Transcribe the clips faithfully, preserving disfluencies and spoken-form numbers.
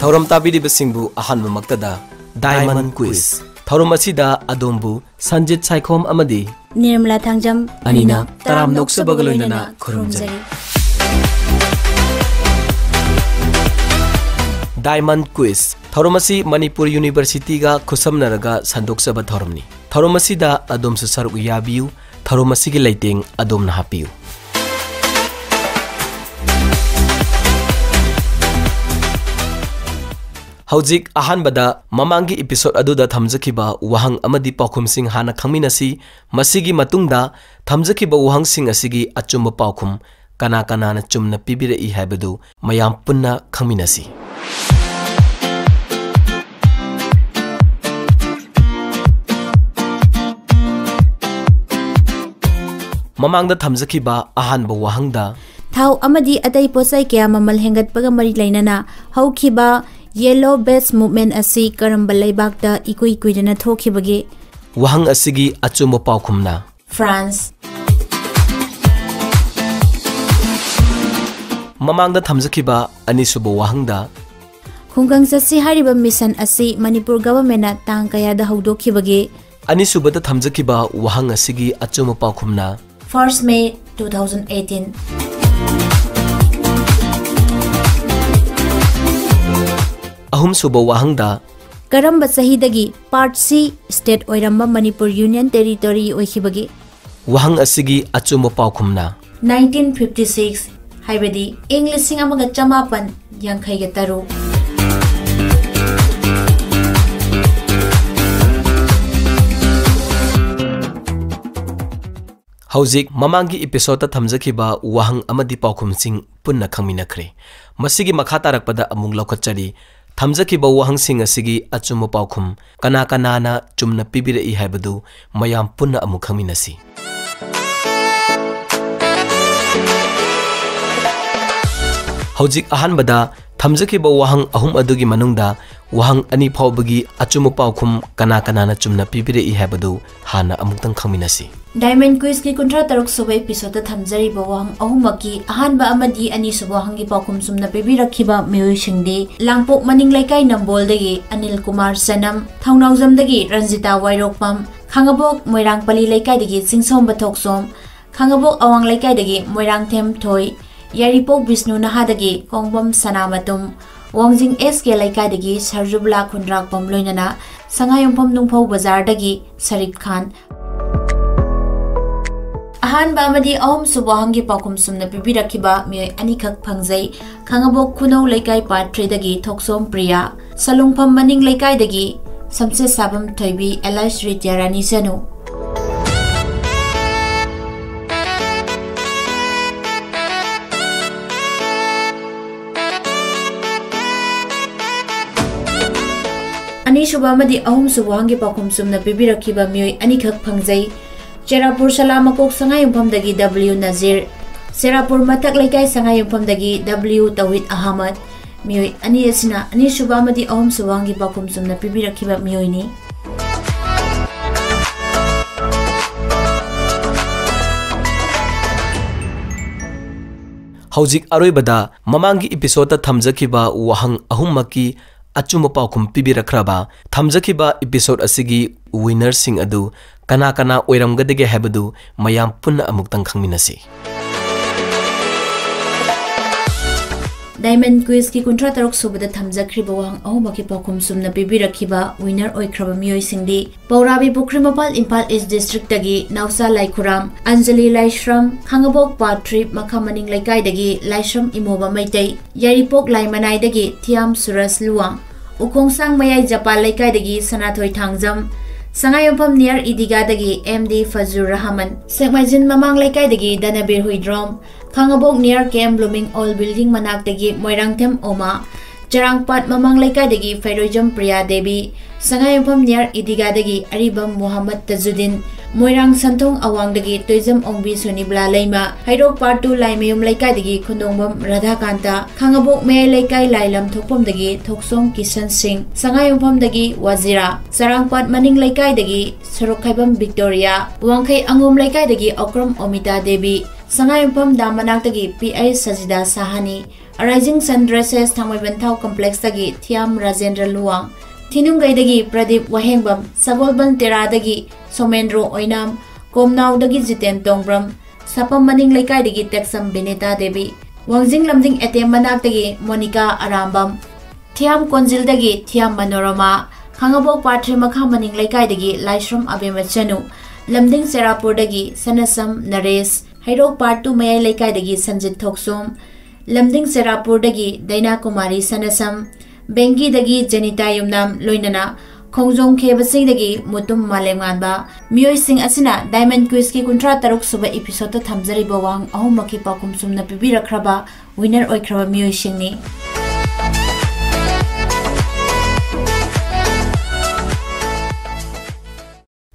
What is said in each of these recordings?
ꯊꯧꯔꯝ ꯇꯥꯕꯤꯔꯤꯕꯁꯤꯡꯕꯨ ꯑꯍꯥꯟꯕꯃꯛꯇꯗ Diamond Quiz꯫ ꯊꯧꯔꯝ ꯑꯁꯤꯗ ꯑꯗꯣꯝꯕꯨ ꯁꯟꯖꯤꯠ ꯁꯥꯏꯈꯣꯝ ꯑꯃꯗꯤ ꯅꯤꯔꯃꯂꯥ ꯊꯥꯡꯖꯝ ꯑꯅꯤꯅ ꯇꯔꯥꯝꯅ ꯑꯣꯛꯆꯕꯒ ꯂꯣꯏꯅꯅ ꯈꯨꯔꯨꯝꯖꯔꯤ꯫ Diamond Quiz꯫ ꯊꯧꯔꯝ ꯑꯁꯤ ꯃꯅꯤꯄꯨꯔ ꯌꯨꯅꯤꯚꯔꯁꯤꯇꯤꯒ ꯈꯨꯠꯁꯝꯅꯔꯒ ꯁꯟꯗꯣꯛꯆꯕ ꯊꯧꯔꯝꯅꯤ꯫ ꯊꯧꯔꯝ ꯑꯁꯤꯗ ꯑꯗꯣꯝꯁꯨ ꯁꯔꯨꯛ ꯌꯥꯕꯤꯌꯨ꯫ ꯊꯧꯔꯝ ꯑꯁꯤꯒꯤ ꯂꯩꯇꯦꯡ ꯑꯗꯣꯝꯅ ꯍꯥꯞꯄꯤꯌꯨ꯫ ꯍꯧꯖꯤꯛ ꯑꯍꯥꯟꯕꯗ ꯃꯃꯥꯡꯒꯤ episode ꯑꯗꯨꯗ ꯊꯝꯖꯈꯤꯕ ꯋꯥꯍꯪ ꯑꯃꯗꯤ ꯄꯥꯎꯈꯨꯝꯁꯤꯡ ꯍꯥꯟꯅ ꯈꯪꯃꯤꯟꯅꯁꯤ꯫ ꯃꯁꯤꯒꯤ ꯃꯇꯨꯡꯗ ꯊꯝꯖꯈꯤꯕ ꯋꯥꯍꯪꯁꯤꯡ ꯑꯁꯤꯒꯤ ꯑꯆꯨꯝꯕ ꯄꯥꯎꯈꯨꯝ ꯀꯅꯥ ꯀꯅꯥꯅ ꯆꯨꯝꯅ ꯄꯤꯕꯤꯔꯛꯏ ꯍꯥꯏꯕꯗꯨ ꯃꯌꯥꯝ ꯄꯨꯟꯅ ꯈꯪꯃꯤꯟꯅꯁꯤ꯫ ꯃꯃꯥꯡꯗ ꯊꯝꯖꯈꯤꯕ ꯑꯍꯥꯟꯕ ꯋꯥꯍꯪꯗ ꯊꯥꯎ ꯑꯃꯗꯤ ꯑꯇꯩ ꯄꯣꯠꯆꯩ ꯀꯌꯥ ꯃꯃꯜ ꯍꯦꯟꯒꯠꯄꯒ ꯃꯔꯤ ꯂꯩꯅꯅ ꯍꯧꯈꯤꯕ Yellow Vest Movement ꯑꯁꯤ ꯀꯔꯝꯕ ꯂꯩꯕꯥꯛꯇ ꯏꯀꯨꯏ ꯀꯨꯏꯗꯅ ꯊꯣꯛꯈꯤꯕꯒꯦ? ꯋꯥꯍꯪ ꯑꯁꯤꯒꯤ ꯑꯆꯨꯝꯕ ꯄꯥꯎꯈꯨꯝꯅ France꯫ ꯃꯃꯥꯡꯗ ꯊꯝꯖꯈꯤꯕ ꯑꯅꯤꯁꯨꯕ ꯋꯥꯍꯪꯗ ꯈꯨꯡꯒꯪ ꯆꯠꯁꯤ ꯍꯥꯏꯔꯤꯕ mission ꯑꯁꯤ ꯃꯅꯤꯄꯨꯔ governmentꯅ ꯇꯥꯡ ꯀꯌꯥꯗ ꯍꯧꯗꯣꯛꯈꯤꯕꯒꯦ? ꯑꯅꯤꯁꯨꯕꯗ ꯊꯝꯖꯈꯤꯕ ꯋꯥꯍꯪ ꯑꯁꯤꯒꯤ ꯑꯆꯨꯝꯕ ꯄꯥꯎꯈꯨꯝꯅ First May two thousand eighteen꯫ ꯑꯍꯨꯝꯁꯨꯕ ꯋꯥꯍꯪꯗ ꯀꯔꯝꯕ ꯆꯍꯤꯗꯒꯤ Part C state ꯑꯣꯏꯔꯝꯕ ꯃꯅꯤꯄꯨꯔ Union Territory ꯑꯣꯏꯈꯤꯕꯒꯦ? ꯋꯥꯍꯪ ꯑꯁꯤꯒꯤ ꯑꯆꯨꯝꯕ ꯄꯥꯎꯈꯨꯝꯅ nineteen fifty six, ꯍꯥꯏꯕꯗꯤ ꯏꯪ ꯂꯤꯁꯤꯡ ꯑꯃꯒ ꯆꯃꯥꯄꯟ ꯌꯥꯡꯈꯩꯒ ꯇꯔꯨꯛ꯫ ꯍꯧꯖꯤꯛ ꯃꯃꯥꯡꯒꯤ episodeꯇ ꯊꯝꯖꯈꯤꯕ ꯋꯥꯍꯪ ꯑꯃꯗꯤ ꯄꯥꯎꯈꯨꯝꯁꯤꯡ ꯄꯨꯟꯅ ꯈꯪꯃꯤꯟꯅꯈ꯭ꯔꯦ꯫ ꯃꯁꯤꯒꯤ ꯃꯈꯥ ꯇꯥꯔꯛꯄꯗ ꯑꯃꯨꯛ ꯂꯧꯈꯠꯆꯔꯤ꯫ ꯊꯝꯖꯈꯤꯕ ꯋꯥꯍꯪꯁꯤꯡ ꯑꯁꯤꯒꯤ ꯑꯆꯨꯝꯕ ꯄꯥꯎꯈꯨꯝ ꯀꯅꯥ ꯀꯅꯥꯅ ꯆꯨꯝꯅ ꯄꯤꯕꯤꯔꯛꯏ ꯍꯥꯏꯕꯗꯨ ꯃꯌꯥꯝ ꯄꯨꯟꯅ ꯑꯃꯨꯛ ꯈꯪꯃꯤꯟꯅꯁꯤ꯫ ꯍꯧꯖꯤꯛ ꯑꯍꯥꯟꯕꯗ ꯊꯝꯖꯈꯤꯕ ꯋꯥꯍꯪ ꯑꯍꯨꯝ ꯑꯗꯨꯒꯤ ꯃꯅꯨꯡꯗ ꯋꯥꯍꯪ ꯑꯅꯤ ꯐꯥꯎꯕꯒꯤ ꯑꯆꯨꯝꯕ ꯄꯥꯎꯈꯨꯝ ꯀꯅꯥ ꯀꯅꯥꯅ ꯆꯨꯝꯅ ꯄꯤꯕꯤꯔꯛꯏ ꯍꯥꯏꯕꯗꯨ ꯍꯥꯟꯅ ꯑꯃꯨꯛꯇꯪ ꯈꯪꯃꯤꯟꯅꯁꯤ꯫ Diamond Quizꯀꯤ ꯀꯨꯟꯊ꯭ꯔꯥ ꯇꯔꯨꯛ ꯁꯨꯕ episodeꯇ ꯊꯝꯖꯔꯤꯕ ꯋꯥꯍꯪ ꯑꯍꯨꯝꯃꯛꯀꯤ ꯑꯍꯥꯟꯕ ꯑꯃꯗꯤ ꯑꯅꯤꯁꯨꯕ ꯋꯥꯍꯪꯒꯤ ꯄꯥꯎꯈꯨꯝ ꯆꯨꯝꯅ ꯄꯤꯕꯤꯔꯛꯈꯤꯕ ꯃꯤꯑꯣꯏꯁꯤꯡꯗꯤ: ꯂꯥꯡꯄꯣꯛ ꯃꯅꯤꯡ ꯂꯩꯀꯥꯏ ꯅꯝꯕꯣꯜꯗꯒꯤ ꯑꯅꯤꯜ ꯀꯨꯃꯥꯔ ꯆꯅꯝ, ꯊꯧꯅꯥꯎꯖꯝꯗꯒꯤ ꯔꯟꯖꯤꯇꯥ ꯋꯥꯏꯔꯣꯛꯄꯝ, ꯈꯥꯡꯉꯕꯣꯛ ꯃꯣꯏꯔꯥꯡꯄꯜꯂꯤ ꯂꯩꯀꯥꯏꯗꯒꯤ ꯆꯤꯡꯁꯣꯝꯕ ꯊꯣꯛꯆꯣꯝ, ꯈꯥꯡꯉꯕꯣꯛ ꯑꯋꯥꯡ ꯂꯩꯀꯥꯏꯗꯒꯤ ꯃꯣꯏꯔꯥꯡꯊꯦꯝ ꯊꯣꯏ, ꯌꯥꯏꯔꯤꯄꯣꯛ ꯕꯤꯁꯅꯨ ꯅꯍꯥꯗꯒꯤ ꯀꯣꯡꯕꯝ ꯁꯅꯥꯃꯇꯨꯝ, ꯋꯥꯡꯖꯤꯡ S K ꯂꯩꯀꯥꯏꯗꯒꯤ ꯁꯔꯖꯨꯕꯂꯥ ꯈꯨꯟꯗ꯭ꯔꯥꯛꯄꯝ, ꯂꯣꯏꯅꯅ ꯁꯉꯥꯏꯌꯨꯝꯐꯝ ꯅꯨꯡꯐꯧ ꯕꯖꯥꯔꯗꯒꯤ ꯁꯔꯤꯞ ꯈꯥꯟ꯫ ꯑꯍꯥꯟꯕ ꯑꯃꯗꯤ ꯑꯍꯨꯝꯁꯨꯕ ꯋꯥꯍꯪꯒꯤ ꯄꯥꯎꯈꯨꯝ ꯆꯨꯝꯅ ꯄꯤꯕꯤꯔꯛꯈꯤꯕ ꯃꯤꯑꯣꯏ ꯑꯅꯤꯈꯛ ꯐꯪꯖꯩ꯫ ꯈꯥꯡꯉꯕꯣꯛ ꯈꯨꯅꯧ ꯂꯩꯀꯥꯏ part threeꯗꯒꯤ ꯊꯣꯛꯆꯣꯝ ꯄ꯭ꯔꯤꯌꯥ, ꯁꯂꯨꯡꯐꯝ ꯃꯅꯤꯡ ꯂꯩꯀꯥꯏꯗꯒꯤ ꯁꯝꯆꯦꯠ ꯁꯥꯕꯝ ꯊꯣꯏꯕꯤ alias ꯔꯤꯇ꯭ꯌꯥꯔꯥꯅꯤ ꯆꯅꯨ꯫ ꯑꯅꯤꯁꯨꯕ ꯑꯃꯗꯤ ꯑꯍꯨꯝꯁꯨꯕ ꯋꯥꯍꯪꯒꯤ ꯄꯥꯎꯈꯨꯝ ꯆꯨꯝꯅ ꯄꯤꯕꯤꯔꯛꯈꯤꯕ ꯃꯤꯑꯣꯏ ꯑꯅꯤꯈꯛ ꯐꯪꯖꯩ꯫ ꯆꯦꯔꯥꯄꯨꯔ ꯁꯂꯥ ꯃꯀꯣꯛ ꯁꯉꯥꯏꯌꯨꯝꯐꯝꯗꯒꯤ W ꯅꯖꯤꯔ, ꯆꯦꯔꯥꯄꯨꯔ ꯃꯊꯛ ꯂꯩꯀꯥꯏ ꯁꯉꯥꯏꯌꯨꯝꯐꯝꯗꯒꯤ W ꯇꯧꯍꯤꯗ ꯑꯍꯃꯗ꯫ ꯃꯤꯑꯣꯏ ꯑꯅꯤ ꯑꯁꯤꯅ ꯑꯅꯤꯁꯨꯕ ꯑꯃꯗꯤ ꯑꯍꯨꯝꯁꯨꯕ ꯋꯥꯍꯪꯒꯤ ꯄꯥꯎꯈꯨꯝ ꯆꯨꯝꯅ ꯄꯤꯕꯤꯔꯛꯈꯤꯕ ꯃꯤꯑꯣꯏꯅꯤ꯫ ꯍꯧꯖꯤꯛ ꯑꯔꯣꯏꯕꯗ ꯃꯃꯥꯡꯒꯤ episodeꯇ ꯊꯝꯖꯈꯤꯕ ꯋꯥꯍꯪ ꯑꯍꯨꯝꯃꯛꯀꯤ ꯑꯆꯨꯝꯕ ꯄꯥꯎꯈꯨꯝ ꯄꯤꯕꯤꯔꯛꯈ꯭ꯔꯕ ꯊꯝꯖꯈꯤꯕ episode ꯑꯁꯤꯒꯤ winnerꯁꯤꯡ ꯑꯗꯨ ꯀꯅꯥ ꯀꯅꯥ ꯑꯣꯏꯔꯝꯒꯗꯒꯦ ꯍꯥꯏꯕꯗꯨ ꯃꯌꯥꯝ ꯄꯨꯟꯅ ꯑꯃꯨꯛꯇꯪ ꯈꯪꯃꯤꯟꯅꯁꯤ꯫ Diamond Quizꯀꯤ ꯀꯨꯟꯊ꯭ꯔꯥ ꯇꯔꯨꯛ ꯁꯨꯕꯗ ꯊꯝꯖꯈ꯭ꯔꯤꯕ ꯋꯥꯍꯪ ꯑꯍꯨꯝꯃꯛꯀꯤ ꯄꯥꯎꯈꯨꯝ ꯆꯨꯝꯅ ꯄꯤꯕꯤꯔꯛꯈꯤꯕ winner ꯑꯣꯏꯈ꯭ꯔꯕ ꯃꯤꯑꯣꯏꯁꯤꯡꯗꯤ: ꯄꯧꯔꯥꯕꯤ ꯄꯨꯈ꯭ꯔꯤꯃꯄꯥꯜ, ꯏꯝꯐꯥꯜ East Districtꯇꯒꯤ ꯅꯥꯎꯆꯥ ꯂꯥꯏꯈꯨꯔꯥꯝ, ꯑꯟꯖꯂꯤ ꯂꯥꯏꯁ꯭ꯔꯝ, ꯈꯥꯡꯉꯕꯣꯛ part three ꯃꯈꯥ ꯃꯅꯤꯡ ꯂꯩꯀꯥꯏꯗꯒꯤ ꯂꯥꯏꯁ꯭ꯔꯝ ꯏꯃꯣꯕ ꯃꯩꯇꯩ, ꯌꯥꯏꯔꯤꯄꯣꯛ ꯂꯥꯏꯃꯅꯥꯏꯗꯒꯤ ꯊꯤꯌꯥꯝ ꯁꯨꯔꯖ ꯂꯨꯋꯥꯡ, ꯎꯈꯣꯡꯁꯥꯡ ꯃꯌꯥꯏ ꯖꯄꯥꯟ ꯂꯩꯀꯥꯏꯗꯒꯤ ꯁꯅꯥꯊꯣꯏ ꯊꯥꯡꯖꯝ, ꯁꯉꯥꯏꯌꯨꯝꯐꯝ near ꯏꯗꯤꯒꯥꯗꯒꯤ M D ꯐꯖꯨꯔ ꯔꯍꯃꯟ, ꯁꯦꯛꯃꯥꯏꯖꯤꯟ ꯃꯃꯥꯡ ꯂꯩꯀꯥꯏꯗꯒꯤ ꯙꯅꯕꯤꯔ ꯍꯨꯏꯗ꯭ꯔꯣꯝ, ꯈꯥꯡꯉꯕꯣꯛ near K M Blooming Old Building ꯃꯅꯥꯛꯇꯒꯤ Moirangthem ꯑꯣꯃꯥ, ꯆꯔꯥꯡꯄꯥꯠ ꯃꯃꯥꯡ ꯂꯩꯀꯥꯏꯗꯒꯤ ꯐꯩꯔꯣꯏꯖꯝ ꯄ꯭ꯔꯤꯌꯥ ꯗꯦꯕꯤ, ꯁꯉꯥꯏꯌꯨꯝꯐꯝ near ꯏꯗꯤꯒꯥꯗꯒꯤ ꯑꯔꯤꯕꯝ ꯃꯨꯍꯝꯃꯗ ꯇꯖꯨꯗꯤꯟ, ꯃꯣꯏꯔꯥꯡ ꯁꯟꯊꯣꯡ ꯑꯋꯥꯡꯗꯒꯤ ꯇꯣꯏꯖꯝ ꯑꯣꯡꯕꯤ ꯁꯨꯅꯤꯕꯂꯥ ꯂꯩꯃ, ꯍꯩꯔꯣꯛ ꯄꯥꯔꯠ ꯇꯨ ꯂꯥꯏꯃꯌꯨꯝ ꯂꯩꯀꯥꯏꯗꯒꯤ ꯈꯨꯟꯗꯣꯡꯕꯝ ꯔꯥꯙꯥꯀꯥꯟꯇ, ꯈꯥꯉꯕꯣꯛ ꯃꯌꯥꯏ ꯂꯩꯀꯥꯏ ꯂꯥꯏꯂꯝ ꯊꯣꯛꯐꯝꯗꯒꯤ ꯊꯣꯛꯁꯣꯝ ꯀꯤꯁꯟ ꯁꯤꯡ, ꯁꯉꯥꯏꯌꯨꯝꯐꯝꯗꯒꯤ ꯋꯥꯖꯤꯔꯥ, ꯆꯔꯥꯡꯄꯥꯠ ꯃꯅꯤꯡ ꯂꯩꯀꯥꯏꯗꯒꯤ ꯁꯣꯔꯣꯛꯈꯥꯏꯕꯝ ꯕꯤꯛꯇꯣꯔꯤꯌꯥ, ꯋꯥꯡꯈꯩ ꯑꯉꯣꯝ ꯂꯩꯀꯥꯏꯗꯒꯤ ꯑꯣꯀ꯭ꯔꯝ ꯑꯣꯃꯤꯇꯥ ꯗꯦꯕꯤ, ꯁꯉꯥꯏꯌꯨꯝꯐꯝ ꯗꯥꯝ ꯃꯅꯥꯛꯇꯒꯤ ꯄꯤ ꯑꯩꯆ ꯁꯖꯤꯗꯥ ꯁꯍꯥꯅꯤ, ꯑꯔꯥꯏꯖꯤꯡ ꯁꯟ ꯗ꯭ꯔꯦꯁꯦꯁ ꯊꯥꯡꯃꯩꯕꯟ ꯊꯥꯎ ꯀꯝꯄ꯭ꯂꯦꯛꯁꯇꯒꯤ ꯊꯤꯌꯥꯝ ꯔꯥꯖꯦꯟꯗ꯭ꯔ ꯂꯨꯋꯥꯡ, ꯊꯤꯅꯨꯡꯒꯩꯗꯒꯤ ꯄ꯭ꯔꯗꯤꯞ ꯋꯥꯍꯦꯡꯕꯝ, ꯁꯒꯣꯜꯕꯟ ꯇꯦꯔꯥꯗꯒꯤ ꯁꯣꯃꯦꯟꯗ꯭ꯔꯣ ꯑꯣꯏꯅꯥꯝ, ꯀꯣꯝꯅꯥꯎꯗꯒꯤ ꯖꯤꯇꯦꯟ ꯇꯣꯡꯕ꯭ꯔꯝ, ꯁꯥꯄꯝ ꯃꯅꯤꯡ ꯂꯩꯀꯥꯏꯗꯒꯤ ꯇꯦꯛꯁꯝ Binita Devi, Wangjing Lamding A T M ꯃꯅꯥꯛꯇꯒꯤ ꯃꯣꯅꯤꯀꯥ ꯑꯔꯥꯝꯕꯝ, ꯊꯤꯌꯥꯝ ꯀꯣꯟꯖꯤꯜꯗꯒꯤ ꯊꯤꯌꯥꯝ ꯃꯅꯣꯔꯃꯥ, ꯈꯥꯉꯕꯣꯛ ꯄꯥꯔꯠ ꯊ꯭ꯔꯤ ꯃꯈꯥ ꯃꯅꯤꯡ ꯂꯩꯀꯥꯏꯗꯒꯤ ꯂꯥꯏꯁ꯭ꯔꯝ ꯑꯕꯦꯝꯃꯆꯅꯨ, ꯂꯝꯗꯤꯡ ꯆꯦꯔꯥꯄꯨꯔꯗꯒꯤ ꯁꯅꯁꯝ ꯅꯔꯦꯁ, ꯍꯩꯔꯣꯛ ꯄꯥꯔꯠ ꯇꯨ ꯃꯌꯥꯏ ꯂꯩꯀꯥꯏꯗꯒꯤ ꯁꯟꯖꯤꯠ ꯊꯣꯛꯁꯣꯝ, ꯂꯝꯗꯤꯡ ꯆꯦꯔꯥꯄꯨꯔꯗꯒꯤ ꯗꯥꯏꯅꯥ ꯀꯨꯃꯥꯔꯤ ꯁꯅꯁꯝ, ꯕꯦꯡꯒꯤꯗꯒꯤ ꯖꯦꯅꯤꯇꯥ ꯌꯨꯝꯅꯥꯝ, ꯂꯣꯏꯅꯅ ꯈꯣꯡꯖꯣꯝ ꯈꯦꯕꯁꯤꯡꯗꯒꯤ ꯃꯨꯇꯨꯝ ꯃꯥꯂꯦꯝꯉꯥꯟꯕ, ꯃꯤꯑꯣꯏꯁꯤꯡ ꯑꯁꯤꯅ ꯗꯥꯏꯃꯟ ꯀ꯭ꯋꯤꯖꯀꯤ ꯀꯨꯟꯊ꯭ꯔꯥ ꯇꯔꯨꯛ ꯁꯨꯕ ꯏꯄꯤꯁꯣꯗꯇ ꯊꯝꯖꯔꯤꯕ ꯋꯥꯍꯪ ꯑꯍꯨꯝꯃꯛꯀꯤ ꯄꯥꯎꯈꯨꯝ ꯆꯨꯝꯅ ꯄꯤꯕꯤꯔꯛꯈ꯭ꯔꯕ ꯋꯤꯅꯔ ꯑꯣꯏꯈ꯭ꯔꯕ ꯃꯤꯑꯣꯏꯁꯤꯡꯅꯤ꯫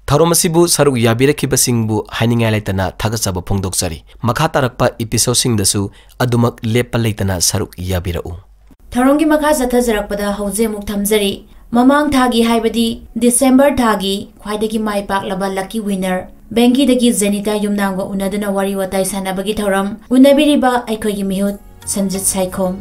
ꯊꯧꯔꯝ ꯑꯁꯤꯕꯨ ꯁꯔꯨꯛ ꯌꯥꯕꯤꯔꯛꯈꯤꯕꯁꯤꯡꯕꯨ ꯍꯥꯏꯅꯤꯡꯉꯥꯏ ꯂꯩꯇꯅ ꯊꯥꯒꯠꯆꯕ ꯐꯣꯡꯗꯣꯛꯆꯔꯤ꯫ ꯃꯈꯥ ꯇꯥꯔꯛꯄ ꯏꯄꯤꯁꯣꯗꯁꯤꯡꯗꯁꯨ ꯑꯗꯨꯃꯛ ꯂꯦꯞꯄ ꯂꯩꯇꯅ ꯁꯔꯨꯛ ꯌꯥꯕꯤꯔꯛꯎ꯫ ꯊꯧꯔꯝꯒꯤ ꯃꯈꯥ ꯆꯠꯊꯖꯔꯛꯄꯗ ꯍꯧꯖꯤꯛ ꯑꯃꯨꯛ ꯊꯝꯖꯔꯤ꯫ ꯃꯃꯥꯡ ꯊꯥꯒꯤ, ꯍꯥꯏꯕꯗꯤ ꯗꯤꯁꯦꯝꯕꯔ ꯊꯥꯒꯤ ꯈ꯭ꯋꯥꯏꯗꯒꯤ ꯃꯥꯏ ꯄꯥꯛꯂꯕ ꯂꯛꯀꯤ ꯋꯤꯅꯔ, ꯕꯦꯡꯒꯤꯗꯒꯤ ꯖꯦꯅꯤꯇꯥ ꯌꯨꯝꯅꯥꯝꯒ ꯎꯅꯗꯨꯅ ꯋꯥꯔꯤ ꯋꯥꯇꯥꯏ ꯁꯥꯟꯅꯕꯒꯤ ꯊꯧꯔꯝ꯫ ꯎꯅꯕꯤꯔꯤꯕ ꯑꯩꯈꯣꯏꯒꯤ ꯃꯤꯍꯨꯠ ꯁꯟꯖꯤꯠ ꯁꯥꯏꯈꯣꯝ꯫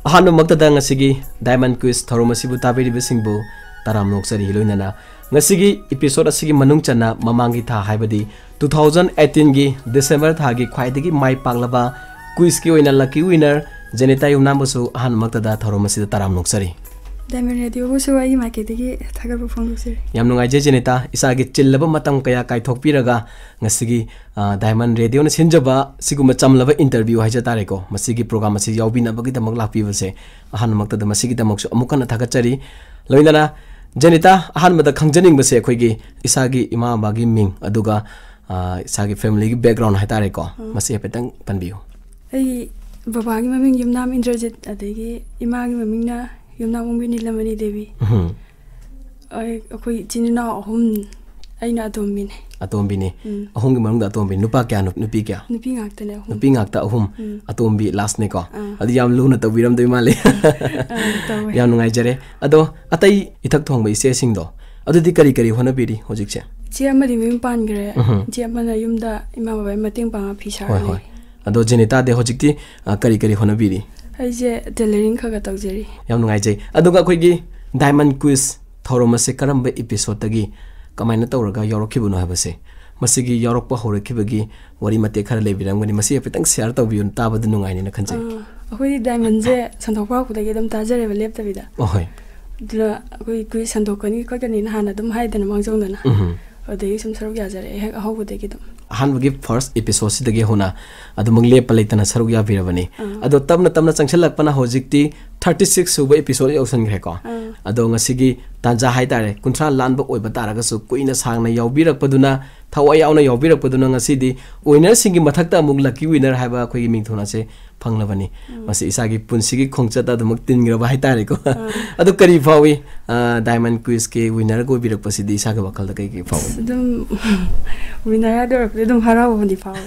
ꯑꯍꯥꯟꯕꯃꯛꯇꯗ ꯉꯁꯤꯒꯤ ꯗꯥꯏꯃꯟ ꯀ꯭ꯋꯤꯖ ꯊꯧꯔꯝ ꯑꯁꯤꯕꯨ ꯇꯥꯕꯤꯔꯤꯕꯁꯤꯡꯕꯨ ꯇꯔꯥꯝꯅ ꯑꯣꯛꯆꯔꯤ꯫ ꯂꯣꯏꯅꯅ ꯉꯁꯤꯒꯤ ꯏꯄꯤꯁꯣꯗ ꯑꯁꯤꯒꯤ ꯃꯅꯨꯡ ꯆꯟꯅ ꯃꯃꯥꯡꯒꯤ ꯊꯥ, ꯍꯥꯏꯕꯗꯤ ꯇꯨ ꯊꯥꯎꯖꯟ ꯑꯩꯠꯇꯤꯟꯒꯤ ꯗꯤꯁꯦꯝꯕꯔ ꯊꯥꯒꯤ ꯈ꯭ꯋꯥꯏꯗꯒꯤ ꯃꯥꯏ ꯄꯥꯛꯂꯕ ꯀ꯭ꯋꯤꯖꯀꯤ ꯑꯣꯏꯅ ꯂꯛꯀꯤ ꯋꯤꯅꯔ ꯖꯦꯅꯤꯇꯥ ꯌꯨꯝꯅꯥꯝꯕꯨꯁꯨ ꯑꯍꯥꯟꯕꯃꯛꯇꯗ ꯊꯧꯔꯝ ꯑꯁꯤꯗ ꯇꯔꯥꯝꯅ ꯑꯣꯛꯆꯔꯤ꯫ ꯗꯥꯏꯃꯟ ꯔꯦꯗꯤꯑꯣꯕꯨꯁꯨ ꯑꯩꯒꯤ ꯃꯥꯏꯀꯩꯗꯒꯤ ꯊꯥꯒꯠꯄ ꯐꯣꯡꯗꯣꯛꯆꯔꯤ꯫ ꯌꯥꯝ ꯅꯨꯡꯉꯥꯏꯖꯩ ꯖꯦꯅꯤꯇꯥ, ꯏꯆꯥꯒꯤ ꯆꯤꯜꯂꯕ ꯃꯇꯝ ꯀꯌꯥ ꯀꯥꯏꯊꯣꯛꯄꯤꯔꯒ ꯉꯁꯤꯒꯤ, ꯑ, ꯗꯥꯏꯃꯟ ꯔꯦꯗꯤꯑꯣꯅ ꯁꯤꯟꯖꯕ ꯁꯤꯒꯨꯝꯕ ꯆꯝꯂꯕ ꯏꯟꯇꯔꯚ꯭ꯌꯨ ꯍꯥꯏꯖ ꯇꯥꯔꯦꯀꯣ, ꯃꯁꯤꯒꯤ ꯄ꯭ꯔꯣꯒ꯭ꯔꯥꯝ ꯑꯁꯤ ꯌꯥꯎꯕꯤꯅꯕꯒꯤꯗꯃꯛ ꯂꯥꯛꯄꯤꯕꯁꯦ ꯑꯍꯥꯟꯕꯃꯛꯇꯗ ꯃꯁꯤꯒꯤꯗꯃꯛꯁꯨ ꯑꯃꯨꯛ ꯍꯟꯅ ꯊꯥꯒꯠꯆꯔꯤ꯫ ꯂꯣꯏꯅꯅ ꯖꯦꯅꯤꯇꯥ, ꯑꯍꯥꯟꯕꯗ ꯈꯪꯖꯅꯤꯡꯕꯁꯦ ꯑꯩꯈꯣꯏꯒꯤ ꯏꯁꯥꯒꯤ ꯏꯃꯥ ꯕꯕꯥꯒꯤ ꯃꯤꯡ, ꯑꯗꯨꯒ, ꯑ, ꯏꯁꯥꯒꯤ ꯐꯦꯃꯤꯂꯤꯒꯤ ꯕꯦꯛꯒ꯭ꯔꯥꯎꯟ ꯍꯥꯏ ꯇꯥꯔꯦꯀꯣ, ꯎꯝ꯫ ꯃꯁꯤ ꯍꯥꯏꯐꯦꯠꯇꯪ ꯄꯟꯕꯤꯌꯨ꯫ ꯑꯩ ꯕꯕꯥꯒꯤ ꯃꯃꯤꯡ ꯌꯨꯝꯅꯥꯝ ꯏꯟꯗ꯭ꯔꯖꯤꯠ, ꯑꯗꯒꯤ ꯏꯃꯥꯒꯤ ꯃꯃꯤꯡꯅ ꯌꯨꯝꯅꯥꯝ ꯑꯣꯡꯕꯤ ꯅꯤꯂꯃꯅꯤ ꯗꯦꯕꯤ꯫ ꯎꯝ꯫ ꯑꯩ, ꯑꯩꯈꯣꯏ ꯏꯆꯤꯟ ꯏꯅꯥꯎ ꯑꯍꯨꯝ, ꯑꯩꯅ ꯑꯇꯣꯝꯕꯤꯅꯦ꯫ ꯑꯇꯣꯝꯕꯤꯅꯤ꯫ ꯎꯝ꯫ ꯑꯍꯨꯝꯒꯤ ꯃꯅꯨꯡꯗ ꯑꯇꯣꯝꯕꯤ꯫ ꯅꯨꯄꯥ ꯀꯌꯥꯅꯣ, ꯅꯨꯄꯤ ꯀꯌꯥ? ꯅꯨꯄꯤ ꯉꯥꯛꯇꯅꯦ, ꯑꯍꯨꯝ꯫ ꯅꯨꯄꯤ ꯉꯥꯛꯇ ꯑꯍꯨꯝ꯫ ꯎꯝ꯫ ꯑꯇꯣꯝꯕꯤ ꯂꯥꯁꯅꯦꯀꯣ꯫ ꯑꯥ꯫ ꯑꯗꯨ ꯌꯥꯝ ꯂꯨꯅ ꯇꯧꯕꯤꯔꯝꯗꯣꯏ ꯃꯥꯜꯂꯦ꯫ ꯑꯥ, ꯇꯧꯋꯦ꯫ ꯌꯥꯝ ꯅꯨꯡꯉꯥꯏꯖꯔꯦ꯫ ꯑꯗꯣ ꯑꯇꯩ ꯏꯊꯛ ꯊꯣꯡꯕ ꯏꯆꯦꯁꯤꯡꯗꯣ, ꯑꯗꯨꯗꯤ ꯀꯔꯤ ꯀꯔꯤ ꯍꯣꯠꯅꯕꯤꯔꯤ ꯍꯧꯖꯤꯛꯁꯦ? ꯏꯆꯦ ꯑꯃꯗꯤ ꯃꯌꯨꯝ ꯄꯥꯟꯈ꯭ꯔꯦ꯫ ꯎꯝꯍꯨꯝ꯫ ꯏꯆꯦ ꯑꯃꯅ ꯌꯨꯝꯗ ꯏꯃꯥ ꯕꯕꯥꯒꯤ ꯃꯇꯦꯡ ꯄꯥꯡꯉ ꯐꯤ ꯁꯥꯔ ꯍꯣꯏ, ꯍꯣꯏ꯫ ꯂꯩ꯫ ꯑꯗꯣ ꯖꯦꯅꯤꯇꯥꯗꯤ ꯍꯧꯖꯤꯛꯇꯤ, ꯑ, ꯀꯔꯤ ꯀꯔꯤ ꯍꯣꯠꯅꯕꯤꯔꯤ? ꯑꯩꯁꯦ tailoring ꯈꯔ ꯈꯔ ꯇꯧꯖꯔꯤ꯫ ꯌꯥꯝ ꯅꯨꯡꯉꯥꯏꯖꯩ꯫ ꯑꯗꯨꯒ ꯑꯩꯈꯣꯏꯒꯤ Diamond Quiz ꯊꯧꯔꯝ ꯑꯁꯦ ꯀꯔꯝꯕ episodeꯇꯒꯤ ꯀꯃꯥꯏꯅ ꯇꯧꯔꯒ ꯌꯥꯎꯔꯛꯈꯤꯕꯅꯣ ꯍꯥꯏꯕꯁꯦ, ꯃꯁꯤꯒꯤ ꯌꯥꯎꯔꯛꯄ ꯍꯧꯔꯛꯈꯤꯕꯒꯤ ꯋꯥꯔꯤ ꯃꯇꯦꯛ ꯈꯔ ꯂꯩꯕꯤꯔꯝꯒꯅꯤ꯫ ꯃꯁꯤ ꯍꯥꯏꯐꯦꯠꯇꯪ share ꯇꯧꯕꯤꯌꯨ, ꯇꯥꯕꯗ ꯅꯨꯡꯉꯥꯏꯅꯤꯅ ꯈꯟꯖꯩ꯫ ꯑꯥ, ꯑꯩꯈꯣꯏꯗꯤ Diamondꯁꯦ ꯁꯟꯗꯣꯛꯄ ꯍꯧꯔꯛꯄꯗꯒꯤ ꯑꯗꯨꯝ ꯇꯥꯖꯔꯦꯕ ꯂꯦꯞꯇꯕꯤꯗ꯫ ꯑꯣ, ꯍꯣꯏ꯫ ꯑꯗꯨꯅ ꯑꯩꯈꯣꯏ quiz ꯁꯟꯗꯣꯛꯀꯅꯤ ꯈꯣꯠꯀꯅꯤꯅ ꯍꯥꯟꯅ ꯑꯗꯨꯝ ꯍꯥꯏꯗꯅ ꯃꯥꯡꯖꯧꯅꯅ꯫ ꯎꯝꯍꯨꯝ꯫ ꯑꯗꯨꯗꯒꯤ ꯁꯨꯝ ꯁꯔꯨꯛ ꯌꯥꯖꯔꯛꯑꯦ ꯍꯦꯛ ꯑꯍꯧꯕꯗꯒꯤ ꯑꯗꯨꯝ꯫ ꯑꯍꯥꯟꯕꯒꯤ first episodeꯁꯤꯗꯒꯤ ꯍꯧꯅ ꯑꯗꯨꯃꯛ ꯂꯦꯞꯄ ꯂꯩꯇꯅ ꯁꯔꯨꯛ ꯌꯥꯕꯤꯔꯕꯅꯤ꯫ ꯑꯥ꯫ ꯑꯗꯣ ꯇꯞꯅ ꯇꯞꯅ ꯆꯪꯁꯤꯜꯂꯛꯄꯅ ꯍꯧꯖꯤꯛꯇꯤ thirty six ꯁꯨꯕ episode ꯌꯧꯁꯟꯈ꯭ꯔꯦꯀꯣ꯫ ꯑꯥ꯫ ꯑꯗꯣ ꯉꯁꯤꯒꯤ ꯇꯥꯟꯖꯥ ꯍꯥꯏꯇꯥꯔꯦ, ꯀꯨꯟꯊ꯭ꯔꯥ ꯂꯥꯟꯕ ꯑꯣꯏꯕ ꯇꯥꯔꯒꯁꯨ ꯀꯨꯏꯅ ꯁꯥꯡꯅ ꯌꯥꯎꯕꯤꯔꯛꯄꯗꯨꯅ, ꯊꯋꯥꯏ ꯌꯥꯎꯅ ꯌꯥꯎꯕꯤꯔꯛꯄꯗꯨꯅ ꯉꯁꯤꯗꯤ winnerꯁꯤꯡꯒꯤ ꯃꯊꯛꯇ ꯑꯃꯨꯛ lucky winner ꯍꯥꯏꯕ ꯑꯩꯈꯣꯏꯒꯤ ꯃꯤꯡꯊꯣꯟ ꯑꯁꯦ ꯐꯪꯂꯕꯅꯤ꯫ ꯎꯝ꯫ ꯃꯁꯤ ꯏꯁꯥꯒꯤ ꯄꯨꯟꯁꯤꯒꯤ ꯈꯣꯡꯆꯠꯇ ꯑꯗꯨꯃꯛ ꯇꯤꯟꯈ꯭ꯔꯕ ꯍꯥꯏꯇꯥꯔꯦꯀꯣ꯫ ꯑꯥ꯫ ꯑꯗꯣ ꯀꯔꯤ ꯐꯥꯎꯏ? ꯑ, Diamond Quizꯀꯤ winnerꯒ ꯑꯣꯏꯕꯤꯔꯛꯄꯁꯤꯗꯤ ꯏꯁꯥꯒꯤ ꯋꯥꯈꯜꯗ ꯀꯩ ꯀꯩ ꯐꯥꯎꯏ? ꯑꯁ, ꯑꯗꯨꯝ winner ꯍꯥꯏꯗꯣ ꯑꯣꯏꯔꯛꯄꯗꯤ ꯑꯗꯨꯝ ꯍꯔꯥꯎꯕꯗꯤ ꯐꯥꯎꯋꯦ꯫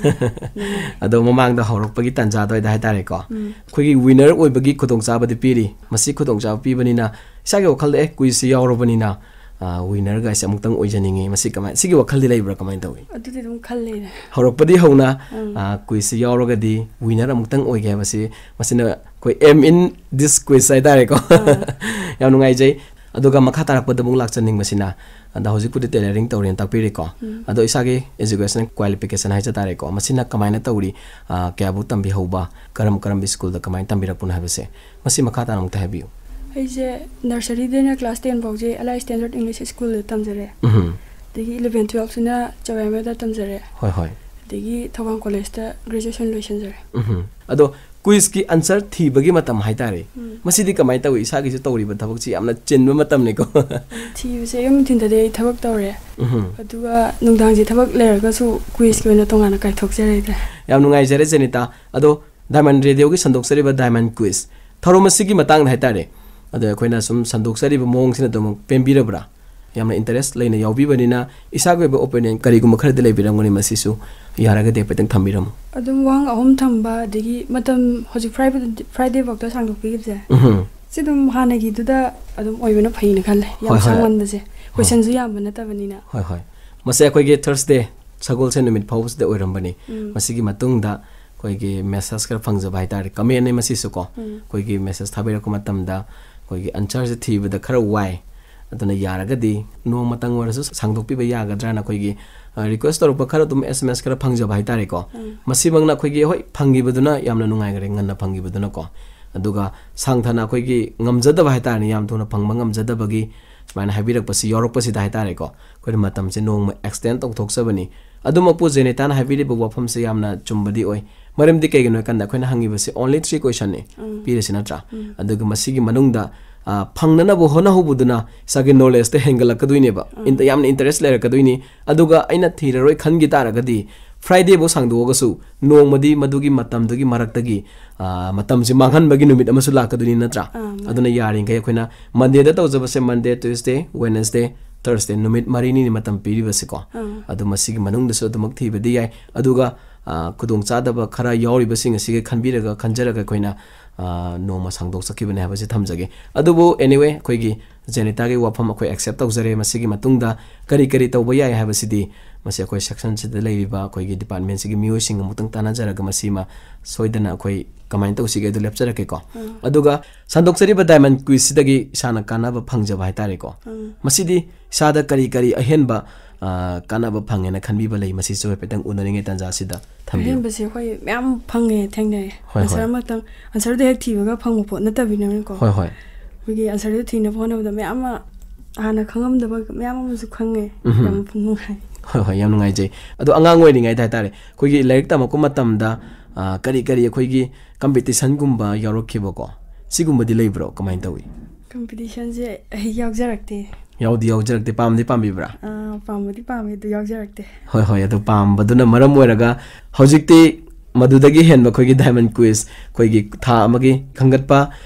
ꯅꯨꯡꯉꯥꯏ꯫ ꯑꯗꯣ ꯃꯃꯥꯡꯗ ꯍꯧꯔꯛꯄꯒꯤ ꯇꯥꯟꯖꯥ ꯑꯗꯨꯋꯥꯏꯗ ꯍꯥꯏꯇꯥꯔꯦꯀꯣ꯫ ꯎꯝ꯫ ꯑꯩꯈꯣꯏꯒꯤ winner ꯑꯣꯏꯕꯒꯤ ꯈꯨꯗꯣꯡꯆꯥꯕꯗꯤ ꯄꯤꯔꯤ꯫ ꯃꯁꯤ ꯈꯨꯗꯣꯡꯆꯥꯕ ꯄꯤꯕꯅꯤꯅ ꯏꯁꯥꯒꯤ ꯋꯥꯈꯜꯗ, "ꯑꯦ, quizꯁꯤ ꯌꯥꯎꯔꯕꯅꯤꯅ, ꯑ, winnerꯒꯁꯦ ꯑꯃꯨꯛꯇꯪ ꯑꯣꯏꯖꯅꯤꯡꯉꯤ"꯫ ꯃꯁꯤ ꯀꯃꯥꯏ, ꯁꯤꯒꯤ ꯋꯥꯈꯜꯗꯤ ꯂꯩꯕ꯭ꯔꯥ, ꯀꯃꯥꯏꯅ ꯇꯧꯏ? ꯑꯗꯨꯗꯤ ꯑꯗꯨꯝ ꯈꯜꯂꯦꯅꯦ꯫ ꯍꯧꯔꯛꯄꯗꯤ ꯍꯧꯅ, ꯎꯝ꯫ ꯑ, quizꯁꯤ ꯌꯥꯎꯔꯒꯗꯤ winner ꯑꯃꯨꯛꯇꯪ ꯑꯣꯏꯒꯦ ꯍꯥꯏꯕꯁꯤ, ꯃꯁꯤꯅ ꯑꯩꯈꯣꯏ aim in this quiz ꯍꯥꯏꯇꯥꯔꯦꯀꯣ꯫ ꯑꯥ꯫ ꯌꯥꯝ ꯅꯨꯡꯉꯥꯏꯖꯩ꯫ ꯑꯗꯨꯒ ꯃꯈꯥ ꯇꯥꯔꯛꯄꯗ ꯑꯃꯨꯛ ꯂꯥꯛꯆꯅꯤꯡꯕꯁꯤꯅ, ꯑꯗ ꯍꯧꯖꯤꯛꯄꯨꯗꯤ tailoring ꯇꯧꯔꯦꯅ ꯇꯥꯛꯄꯤꯔꯦꯀꯣ꯫ ꯎꯝ꯫ ꯑꯗꯣ ꯏꯁꯥꯒꯤ education qualification ꯍꯥꯏꯖ ꯇꯥꯔꯦꯀꯣ, ꯃꯁꯤꯅ ꯀꯃꯥꯏꯅ ꯇꯧꯔꯤ? ꯑ, ꯀꯌꯥꯕꯨ ꯇꯝꯕꯤꯍꯧꯕ? ꯀꯔꯝ ꯀꯔꯝꯕ schoolꯗ ꯀꯃꯥꯏꯅ ꯇꯝꯕꯤꯔꯛꯄꯅꯣ ꯍꯥꯏꯕꯁꯦ, ꯃꯁꯤ ꯃꯈꯥ ꯇꯥꯅ ꯑꯃꯨꯛꯇ ꯍꯥꯏꯕꯤꯌꯨ꯫ ꯑꯩꯁꯦ nurseryꯗꯩꯅ class ten ꯐꯥꯎꯁꯦ ꯑꯂꯥꯏ Standard English Schoolꯗ ꯇꯝꯖꯔꯦ꯫ ꯎꯝꯍꯨꯝ꯫ ꯑꯗꯒꯤ eleven twelveꯁꯤꯅ ꯆꯧꯔꯥꯏꯃꯗ ꯇꯝꯖꯔꯦ꯫ ꯍꯣꯏ, ꯍꯣꯏ꯫ ꯑꯗꯒꯤ ꯊꯧꯕꯥꯜ collegeꯇ graduation ꯂꯣꯏꯁꯤꯟꯖꯔꯦ꯫ ꯎꯝꯍꯨꯝ꯫ ꯑꯗꯣ quizꯀꯤ answer ꯊꯤꯕꯒꯤ ꯃꯇꯝ ꯍꯥꯏꯇꯥꯔꯦ, ꯎꯝ꯫ ꯃꯁꯤꯗꯤ ꯀꯃꯥꯏꯅ ꯇꯧꯏ? ꯏꯁꯥꯒꯤꯁꯨ ꯇꯧꯔꯤꯕ ꯊꯕꯛꯁꯤ ꯌꯥꯝꯅ ꯆꯤꯟꯕ ꯃꯇꯝꯅꯤꯀꯣ꯫ ꯊꯤꯕꯁꯦ ꯑꯌꯨꯛ ꯅꯨꯡꯊꯤꯟꯗꯗꯤ ꯑꯩ ꯊꯕꯛ ꯇꯧꯔꯦ꯫ ꯎꯝꯍꯨꯝ꯫ ꯑꯗꯨꯒ ꯅꯨꯡꯗꯥꯡꯁꯦ ꯊꯕꯛ ꯂꯩꯔꯒꯁꯨ quizꯀꯤ ꯑꯣꯏꯅ ꯇꯣꯉꯥꯟꯅ ꯀꯥꯏꯊꯣꯛꯆꯔꯦ ꯍꯥꯏꯇꯥꯔꯦ꯫ ꯌꯥꯝ ꯅꯨꯡꯉꯥꯏꯖꯔꯦ ꯖꯦꯅꯤꯇꯥ꯫ ꯑꯗꯣ Diamond Radioꯒꯤ ꯁꯟꯗꯣꯛꯆꯔꯤꯕ Diamond Quiz ꯊꯧꯔꯝ ꯑꯁꯤꯒꯤ ꯃꯇꯥꯡꯗ ꯍꯥꯏꯇꯥꯔꯦ, ꯑꯗꯣ ꯑꯩꯈꯣꯏꯅ ꯁꯨꯝ ꯁꯟꯗꯣꯛꯆꯔꯤꯕ ꯃꯑꯣꯡꯁꯤꯅ ꯑꯗꯨꯝ ꯄꯦꯟꯕꯤꯔꯕ꯭ꯔꯥ? ꯌꯥꯝꯅ ꯏꯟꯇꯔꯦꯁ ꯂꯩꯅ ꯌꯥꯎꯕꯤꯕꯅꯤꯅ ꯏꯁꯥꯒꯤ ꯑꯣꯏꯕ ꯑꯣꯄꯤꯅꯤꯌꯟ ꯀꯔꯤꯒꯨꯝꯕ ꯈꯔꯗꯤ ꯂꯩꯕꯤꯔꯝꯒꯅꯤ, ꯃꯁꯤꯁꯨ ꯌꯥꯔꯒꯗꯤ ꯍꯥꯏꯐꯦꯠꯇꯪ ꯊꯝꯕꯤꯔꯝꯃꯨ꯫ ꯑꯗꯨꯝ ꯋꯥꯍꯪ ꯑꯍꯨꯝ ꯊꯝꯕ, ꯑꯗꯒꯤ ꯃꯇꯝ ꯍꯧꯖꯤꯛ ꯐ꯭ꯔꯥꯏꯗꯦ, ꯐ꯭ꯔꯥꯏꯗꯦ ꯐꯥꯎꯗ ꯁꯥꯡꯗꯣꯛꯄꯤꯈꯤꯕꯁꯦ, ꯎꯝ꯫ ꯁꯤ ꯑꯗꯨꯝ ꯍꯥꯟꯅꯒꯤꯗꯨꯗ ꯑꯗꯨꯝ ꯑꯣꯏꯕꯅ ꯐꯩꯅ ꯈꯜꯂꯦ꯫ ꯌꯥꯝ ꯍꯣꯏ, ꯍꯣꯏ꯫ ꯁꯥꯡꯃꯟꯕꯁꯦ, ꯀꯣꯏꯁꯟꯁꯨ ꯌꯥꯝꯕ ꯅꯠꯇꯕꯅꯤꯅ꯫ ꯍꯣꯏ, ꯍꯣꯏ꯫ ꯃꯁꯤ ꯑꯩꯈꯣꯏꯒꯤ ꯊꯔꯁꯗꯦ, ꯁꯒꯣꯜꯁꯦꯟ ꯅꯨꯃꯤꯠ ꯐꯥꯎꯕꯁꯤꯗ ꯑꯣꯏꯔꯝꯕꯅꯤ꯫ ꯎꯝ꯫ ꯃꯁꯤꯒꯤ ꯃꯇꯨꯡꯗ ꯑꯩꯈꯣꯏꯒꯤ ꯃꯦꯁꯦꯖ ꯈꯔ ꯐꯪꯖꯕ ꯍꯥꯏꯇꯥꯔꯦ, ꯀꯃꯦꯟꯅꯦ ꯃꯁꯤꯁꯨ ꯀꯣ꯫ ꯎꯝ꯫ ꯑꯩꯈꯣꯏꯒꯤ ꯃꯦꯁꯦꯖ ꯊꯥꯕꯤꯔꯛꯄ ꯃꯇꯝꯗ ꯑꯩꯈꯣꯏꯒꯤ ꯑꯟꯁꯔꯁꯦ ꯊꯤꯕꯗ ꯈꯔ ꯋꯥꯏ, ꯑꯗꯨꯅ ꯌꯥꯔꯒꯗꯤ ꯅꯣꯡꯃꯇꯪ ꯑꯣꯏꯔꯁꯨ ꯁꯥꯡꯗꯣꯛꯄꯤꯕ ꯌꯥꯒꯗ꯭ꯔꯥꯅ ꯑꯩꯈꯣꯏꯒꯤ, ꯑ, ꯔꯤꯀ꯭ꯋꯦꯁ ꯇꯧꯔꯛꯄ ꯈꯔ ꯑꯗꯨꯝ ꯑꯦꯁ ꯑꯦꯝ ꯑꯦꯁ ꯈꯔ ꯐꯪꯖꯕ ꯍꯥꯏꯇꯥꯔꯦꯀꯣ꯫ ꯎꯝ꯫ ꯃꯁꯤꯃꯛꯅ ꯑꯩꯈꯣꯏꯒꯤ, ꯍꯣꯏ, ꯐꯪꯈꯤꯕꯗꯨꯅ ꯌꯥꯝꯅ ꯅꯨꯡꯉꯥꯏꯈ꯭ꯔꯦ, ꯉꯟꯅ ꯐꯪꯈꯤꯕꯗꯨꯅꯀꯣ꯫ ꯑꯗꯨꯒ ꯁꯥꯡꯊꯅ ꯑꯩꯈꯣꯏꯒꯤ ꯉꯝꯖꯗꯕ ꯍꯥꯏꯇꯥꯔꯦꯅꯦ, ꯌꯥꯝ ꯊꯨꯅ ꯐꯪꯕ ꯉꯝꯖꯗꯕꯒꯤ ꯁꯨꯃꯥꯏꯅ ꯍꯥꯏꯕꯤꯔꯛꯄꯁꯤ ꯌꯥꯎꯔꯛꯄꯁꯤꯗ ꯍꯥꯏꯇꯥꯔꯦꯀꯣ, ꯑꯩꯈꯣꯏꯅ ꯃꯇꯝꯁꯦ ꯅꯣꯡꯃ ꯑꯦꯛꯁꯇꯦꯟ ꯇꯧꯊꯣꯛꯆꯕꯅꯤ꯫ ꯑꯗꯨꯃꯛꯄꯨ ꯖꯦꯅꯤꯇꯥꯅ ꯍꯥꯏꯕꯤꯔꯤꯕ ꯋꯥꯐꯝꯁꯦ ꯌꯥꯝꯅ ꯆꯨꯝꯕꯗꯤ ꯑꯣꯏ꯫ ꯃꯔꯝꯗꯤ ꯀꯩꯒꯤꯅꯣ ꯍꯥꯏꯀꯥꯟꯗ ꯑꯩꯈꯣꯏꯅ ꯍꯪꯉꯤꯕꯁꯦ only three questionꯅꯤ ꯎꯝ꯫ ꯄꯤꯔꯤꯁꯤ, ꯅꯠꯇ꯭ꯔꯥ? ꯎꯝ꯫ ꯑꯗꯨꯒ ꯃꯁꯤꯒꯤ ꯃꯅꯨꯡꯗ, ꯑ, ꯐꯪꯅꯅꯕ ꯍꯣꯠꯅꯍꯧꯕꯗꯨꯅ ꯏꯁꯥꯒꯤ ꯅꯣꯂꯦꯖꯇ ꯍꯦꯟꯒꯠꯂꯛꯀꯗꯣꯏꯅꯦꯕ꯫ ꯎꯝ꯫ ꯏꯟ-, ꯌꯥꯝꯅ ꯏꯟꯇꯔꯦꯁ ꯂꯩꯔꯛꯀꯗꯣꯏꯅꯤ꯫ ꯑꯗꯨꯒ ꯑꯩꯅ ꯊꯤꯔꯔꯣꯏ ꯈꯟꯈꯤ ꯇꯥꯔꯒꯗꯤ ꯐ꯭ꯔꯥꯏꯗꯦꯕꯨ ꯁꯥꯡꯗꯣꯛꯑꯒꯁꯨ ꯅꯣꯡꯃꯗꯤ ꯃꯗꯨꯒꯤ ꯃꯇꯝꯗꯨꯒꯤ ꯃꯔꯛꯇꯒꯤ, ꯑ, ꯃꯇꯝꯁꯦ ꯃꯥꯡꯍꯟꯕꯒꯤ ꯅꯨꯃꯤꯠ ꯑꯃꯁꯨ ꯂꯥꯛꯀꯗꯣꯏꯅꯤ, ꯅꯠꯇ꯭ꯔꯥ? ꯑꯥ, ꯃꯥꯅꯦ꯫ ꯑꯗꯨꯅ ꯌꯥꯔꯤꯈꯩ ꯑꯩꯈꯣꯏꯅ ꯃꯟꯗꯦꯗ ꯇꯧꯖꯕꯁꯦ ꯃꯟꯗꯦ, ꯇ꯭ꯌꯨꯁꯗꯦ, ꯋꯦꯅꯁꯗꯦ, ꯊꯔꯁꯗꯦ ꯅꯨꯃꯤꯠ ꯃꯔꯤꯅꯤꯅꯤ ꯃꯇꯝ ꯄꯤꯔꯤꯕꯁꯦꯀꯣ꯫ ꯑꯥ꯫ ꯑꯗꯨ ꯃꯁꯤꯒꯤ ꯃꯅꯨꯡꯗꯁꯨ ꯑꯗꯨꯃꯛ ꯊꯤꯕꯗꯤ ꯌꯥꯏ꯫ ꯑꯗꯨꯒ, ꯑ, ꯈꯨꯗꯣꯡꯆꯥꯗꯕ ꯈꯔ ꯌꯥꯎꯔꯤꯕꯁꯤꯡ ꯑꯁꯤꯒ ꯈꯟꯕꯤꯔꯒ, ꯈꯟꯖꯔꯒ ꯑꯩꯈꯣꯏꯅ, ꯑ, ꯅꯣꯡꯃ ꯁꯥꯡꯗꯣꯛꯆꯈꯤꯕꯅꯦ ꯍꯥꯏꯕꯁꯤ ꯊꯝꯖꯒꯦ꯫ ꯑꯗꯨꯕꯨ anyway, ꯑꯩꯈꯣꯏꯒꯤ ꯖꯦꯅꯤꯇꯥꯒꯤ ꯋꯥꯐꯝ ꯑꯩꯈꯣꯏ ꯑꯦꯛꯁꯦꯞ ꯇꯧꯖꯔꯦ꯫ ꯃꯁꯤꯒꯤ ꯃꯇꯨꯡꯗ ꯀꯔꯤ ꯀꯔꯤ ꯇꯧꯕ ꯌꯥꯏ ꯍꯥꯏꯕꯁꯤꯗꯤ ꯃꯁꯤ ꯑꯩꯈꯣꯏ ꯁꯦꯛꯁꯟꯁꯤꯗ ꯂꯩꯔꯤꯕ ꯑꯩꯈꯣꯏꯒꯤ ꯗꯤꯄꯥꯔꯠꯃꯦꯟꯁꯤꯒꯤ ꯃꯤꯑꯣꯏꯁꯤꯡ ꯑꯃꯨꯛꯇꯪ ꯇꯥꯟꯅꯖꯔꯒ ꯃꯁꯤꯃ ꯁꯣꯏꯗꯅ ꯑꯩꯈꯣꯏ ꯀꯃꯥꯏꯅ ꯇꯧꯁꯤꯒꯦ ꯑꯗꯨ ꯂꯦꯞꯆꯔꯛꯀꯦꯀꯣ꯫ ꯎꯝ꯫ ꯑꯗꯨꯒ ꯁꯟꯗꯣꯛꯆꯔꯤꯕ ꯗꯥꯏꯃꯟ ꯀ꯭ꯋꯤꯖꯁꯤꯗꯒꯤ ꯏꯁꯥꯅ ꯀꯥꯟꯅꯕ ꯐꯪꯖꯕ ꯍꯥꯏꯇꯥꯔꯦꯀꯣ꯫ ꯎꯝ꯫ ꯃꯁꯤꯗꯤ ꯏꯁꯥꯗ ꯀꯔꯤ ꯀꯔꯤ ꯑꯍꯦꯟꯕ, ꯑ, ꯀꯥꯟꯅꯕ ꯐꯪꯉꯦꯅ ꯈꯟꯕꯤꯕ ꯂꯩ? ꯃꯁꯤꯁꯨ ꯍꯥꯏꯐꯦꯠꯇꯪ ꯎꯅꯔꯤꯉꯩ ꯇꯥꯟꯖꯥꯁꯤꯗ ꯊꯝꯕꯤꯌꯨ꯫ ꯑꯍꯦꯟꯕꯁꯦ ꯑꯩꯈꯣꯏ ꯃꯌꯥꯝ ꯐꯪꯉꯦ, ꯊꯦꯡꯅꯩ꯫ ꯍꯣꯏ, ꯑꯟꯁꯔ ꯍꯣꯏ꯫ ꯑꯃꯇꯪ, ꯑꯟꯁꯔꯗꯣ ꯍꯦꯛ ꯊꯤꯕꯒ ꯐꯪꯕ ꯄꯣꯠ ꯅꯠꯇꯕꯅꯤꯅꯀꯣ꯫ ꯍꯣꯏ, ꯍꯣꯏ꯫ ꯑꯩꯈꯣꯏꯒꯤ ꯑꯟꯁꯔꯗꯣ ꯊꯤꯅꯕ ꯍꯣꯠꯅꯕꯗ ꯃꯌꯥꯝ ꯑꯃ, ꯍꯥꯟꯅ ꯈꯪꯉꯝꯗꯕ ꯃꯌꯥꯝ ꯑꯃꯁꯨ ꯈꯪꯉꯦ꯫ ꯎꯝꯍꯨꯝ꯫ ꯌꯥꯝ ꯅꯨꯡꯉꯥꯏ꯫ ꯍꯣꯏ, ꯍꯣꯏ, ꯌꯥꯝ ꯅꯨꯡꯉꯥꯏꯖꯩ꯫ ꯑꯗꯣ ꯑꯉꯥꯡ ꯑꯣꯏꯔꯤꯉꯩꯗ ꯍꯥꯏꯇꯥꯔꯦ, ꯑꯩꯈꯣꯏꯒꯤ ꯂꯥꯏꯔꯤꯛ ꯇꯝꯃꯛꯄ ꯃꯇꯝꯗ, ꯑ, ꯀꯔꯤ ꯀꯔꯤ ꯑꯩꯈꯣꯏꯒꯤ ꯀꯝꯄꯤꯇꯤꯁꯟꯒꯨꯝꯕ ꯌꯥꯎꯔꯛꯈꯤꯕꯀꯣ? ꯁꯤꯒꯨꯝꯕꯗꯤ ꯂꯩꯕ꯭ꯔꯣ? ꯀꯃꯥꯏꯅ ꯇꯧꯏ? ꯀꯝꯄꯤꯇꯤꯁꯟꯁꯦ ꯑꯩ ꯌꯥꯎꯖꯔꯛꯇꯦ꯫ ꯌꯥꯎꯗꯤ ꯌꯥꯎꯖꯔꯛꯇꯦ, ꯄꯥꯝꯗꯤ ꯄꯥꯝꯕꯤꯕ꯭ꯔꯥ? ꯑꯥ, ꯄꯥꯝꯕꯨꯗꯤ ꯄꯥꯝꯃꯦ, ꯑꯗꯨ ꯌꯥꯎꯖꯔꯛꯇꯦ꯫ ꯍꯣꯏ, ꯍꯣꯏ, ꯑꯗꯨ ꯄꯥꯝꯕꯗꯨꯅ ꯃꯔꯝ ꯑꯣꯏꯔꯒ ꯍꯧꯖꯤꯛꯇꯤ ꯃꯗꯨꯗꯒꯤ ꯍꯦꯟꯕ ꯑꯩꯈꯣꯏꯒꯤ ꯗꯥꯏꯃꯟ ꯀ꯭ꯋꯤꯖ ꯑꯩꯈꯣꯏꯒꯤ ꯊꯥ ꯑꯃꯒꯤ ꯈꯟꯒꯠꯄ